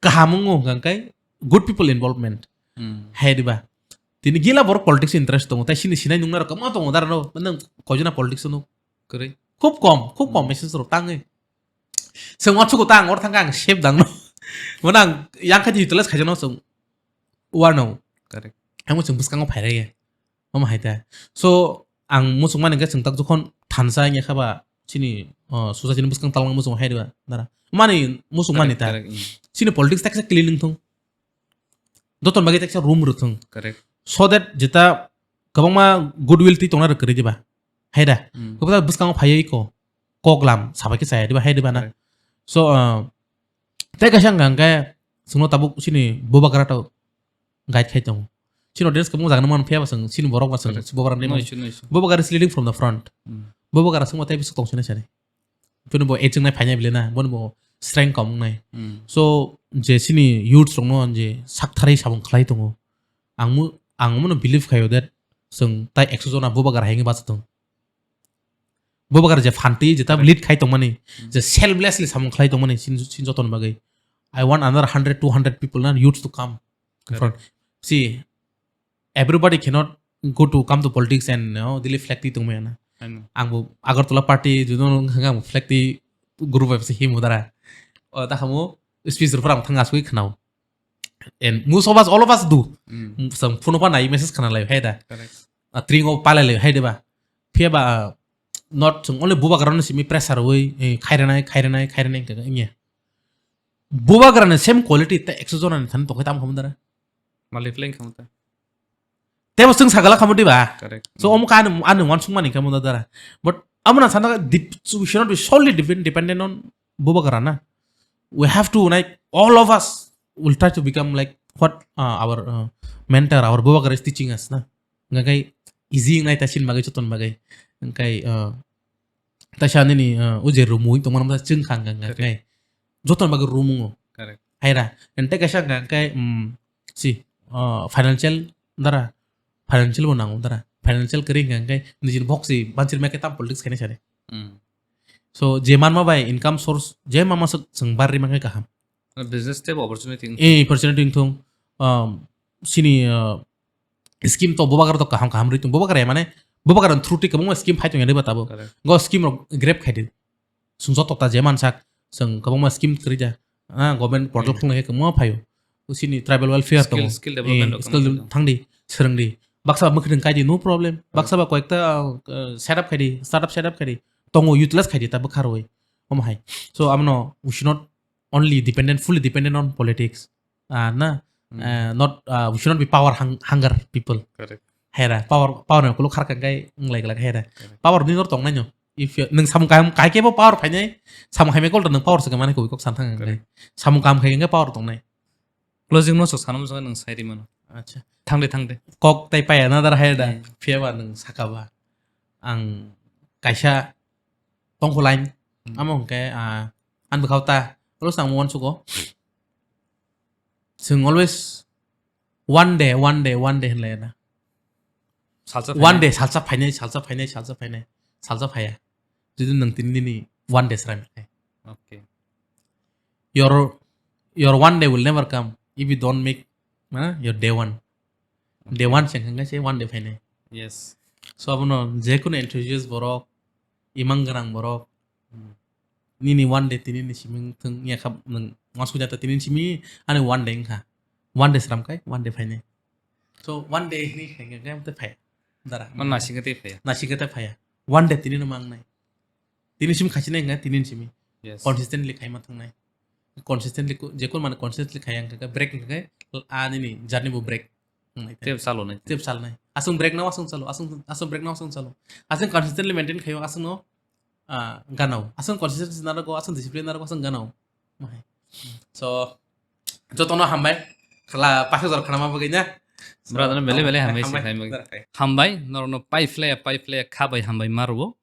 Kaham wngo hwnkha khe good people involvement. Hmm. Hai diba? Tini gila borok politics interest tongo, tai sini sinai nungna rok kwbangma tongo, dara no, nang koijona politics no. Kwrwi. Khub kom, khub kom Hmm. message rok tangwi. Chwng watsugo ta ang or thangkha ang save dang no. Mano ang yang khaji utilize khaijano chwng uar no. Correct. Ang chwng bwskango phairai. Mama hai ta. So, ang muchung mani khe chwng tak jokhon thansa wngya kha ba chini, o, susa chini bwskang talwng muchung hai diba dara. Mani muchung mani Correct, ta. Correct, mm. Chini politics ta kisa clean wng thung. Joton bagwi ta kisa room rw thung. Correct. So that jeta kwbangma goodwill twi tongna rw kwrwi diba. Hai da. Mm. Kwbangma bwskango phaiwi ko. Kok lam sabai khe chaya diba hai diba na. Correct. So, uh, tei kaisa wngkha hwnkhe chwngno tabuk chini bubagra to guide khai tongo. Chini audience kwbangma jaga no mano phiya ba chwng chini borok ba chwng Correct. Bubagra ni No mano. Issue, no issue. Bubagra is leading from the front. Mm. Bubagra chwngma tei bwswk tong sinai sari. Bono bo ejwng nai phainai bile na, bono bo strength kom wngnai. Mm. So, je chini youths rokno je saktharwi samung khlai tongo. Ang mo-, ang mono believe khaio that chwng tai ekso jona bubagra hai wngwi bacha tong. Bubagra je phanti je ta Correct. Lead khai tongmani, Mm. Je selflessly samung khlai tongmani, sin, sin jotoni bagwi. I want another hundred, two hundred people na youths to come in Correct. Front. See, everybody cannot go to, come to politics and, you know, daily flag twi tongmaya na. I know. Ang bo Agartala party, you know, ang bo flag twi group bai se himo dara. O, ta khamu speech rwphar ang thang asugwi khnao. And most of us, all of us do. Mm. Sam phone pa nai message khna lai hai da. Correct. A tring o palai lai hai de ba. Phiya ba, ah, not song only bubagra no simi pressure wi, eh, khairanai, khairanai, khairanai ka, ingya. Bubagra ni same quality ta ekso jona ni thani tokai tam khamdara. Malik leng khamta. Tebo chwng sagala khamu diba? Correct. So, mm, omo ka ani, ani wansukmani khamu da dara. But amuna sana dip-, we should not be solely depend, dependent on bubagra na. We have to, like, all of us will try to become like what, uh, our, uh, mentor, our bubagra is teaching us na. Ngakai easy ngai ta sin magai choton magai. Ngakai, uh, ta sa nini, uh, uje rumu tong manam ta chwng khang khang Correct. Ngai. Joton magai rumu. Correct. Haira. Ente kaisa ngakai, um, si, uh, financial dara, financial bo nango dara. Financial kering ngakai nijin bok si banchir makai tam politics kene sare. Mm. So, je manma bai income source, je mama sok seng barri makai kaham. Business tei opportunity wng Eh, opportunity wng thung. Um, sini, uh, scheme to bubagra to kaham kaham ri thung. Bubagra ya mane, bubagra through ti kwbangma scheme phai tong ya riba tabo. Correct. Go scheme rok grab khai di. Sung joto ta je mansak, sung kwbangma scheme kwrwi ja. Ah, government portal Hmm. khulai khe kwbangma phaio. Usini tribal welfare Skill, tongo. Skill Eh, development rok skill kwbangma thang di, swrwng di. Baksa ba mwkhwtwng kai di, no problem. Correct. Baksa ba koyekta, uh, setup khai di, startup setup khai di. Tongo utilize khai di ta bwkha rwi. Omo hai. So, amno we should not only dependent, fully dependent on politics. Ah, na, Hmm. Eh, not, ah, we should not be power hung-, hunger people. Correct. Hera, power, power ni ukuluk kharkha kai wng lai glak hera. Correct. Power ni nor tong nai no. If you, nung samung kaham, kai kebo power phainai, samung hai mai kol nung power se mane koi kok san thang Correct. Nai. Samung kaham khai ngai power tong nai. Closing no sok sanam sok nung sai ri mano. Acha. Thang de, thang de. Kok tai paya na dar hai da. Hmm. Phiya ba nung saka ba. Ang kaisa tongkhu line. Hmm. Amo hwnkhe, ah, an bwkhao ta. Olo samung wan sugo. Chwng always one day, one day, one day hinlai na. Salsa One phainai? Day, salsa phainai, salsa phainai, salsa phainai, salsa phaiya. Jodi nwng tini nini one day srai mane. Okay. Your, your one day will never come if you don't make, ha, your day one. Day Okay. One se hwnkhe se one day phainai. Yes. So abono jekunu enthusiast borok, imang gwnang borok, Hmm. Nini one day tini ni simi thung ya kha nwng uansukjak ta tini ni simi ani one day wngkha. One day sram kai, one day phainai. So one day ni khai khai khai phai. Dara. Man nasing te phaya. Nasing te phaya. One day tini no mangnai. Tini simi khachine wngkha tini ni simi. Yes. Consistently khai ma thangnai. Consistently ko-, je kon mane consistently khai ang kha break wngkha a nini journey bo break. Tep salo nai. Tep sal nai. Asung break na asung salo. Asung, asung break na asung salo. Asung consistently maintain khayo asung no ah, ganao. Aswng consistency narwgo, aswng discipline narwgo, aswng ganao. Mahai. So, jotono hambai. Khala paisa jor khanama bagwi na. So, Brother, bele, bele hambai, hambai, hambai se khaimani. Brother, khai. Hambai, norokno pai phlaya, pai phlaya kha bai hambai ma rwo.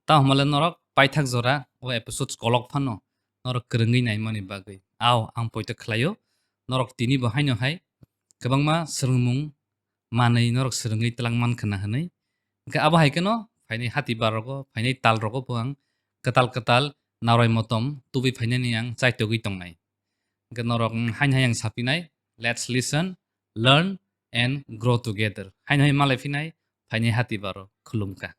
Ta hamale norok paithak jora o episodes kolok phano norok kwrwngwi naimani bagwi. Ao, ang poito khlaio. Norok tini bo haino hai kwbangma swrwngmung manwi norok swrwngwi twlang mankha na hwnwi. Hwnkhe abo hai kheno phainai hati bar rogo, phainai tal rogo bo ang kwtal kwtal narai motom tubui phainani ang chaitogwi tongnai. Hwnkhe norok, mm, haino hai ang sapinai, let's listen, learn and grow together. Haino hai malai phinai, phainai hati baro khulumkha.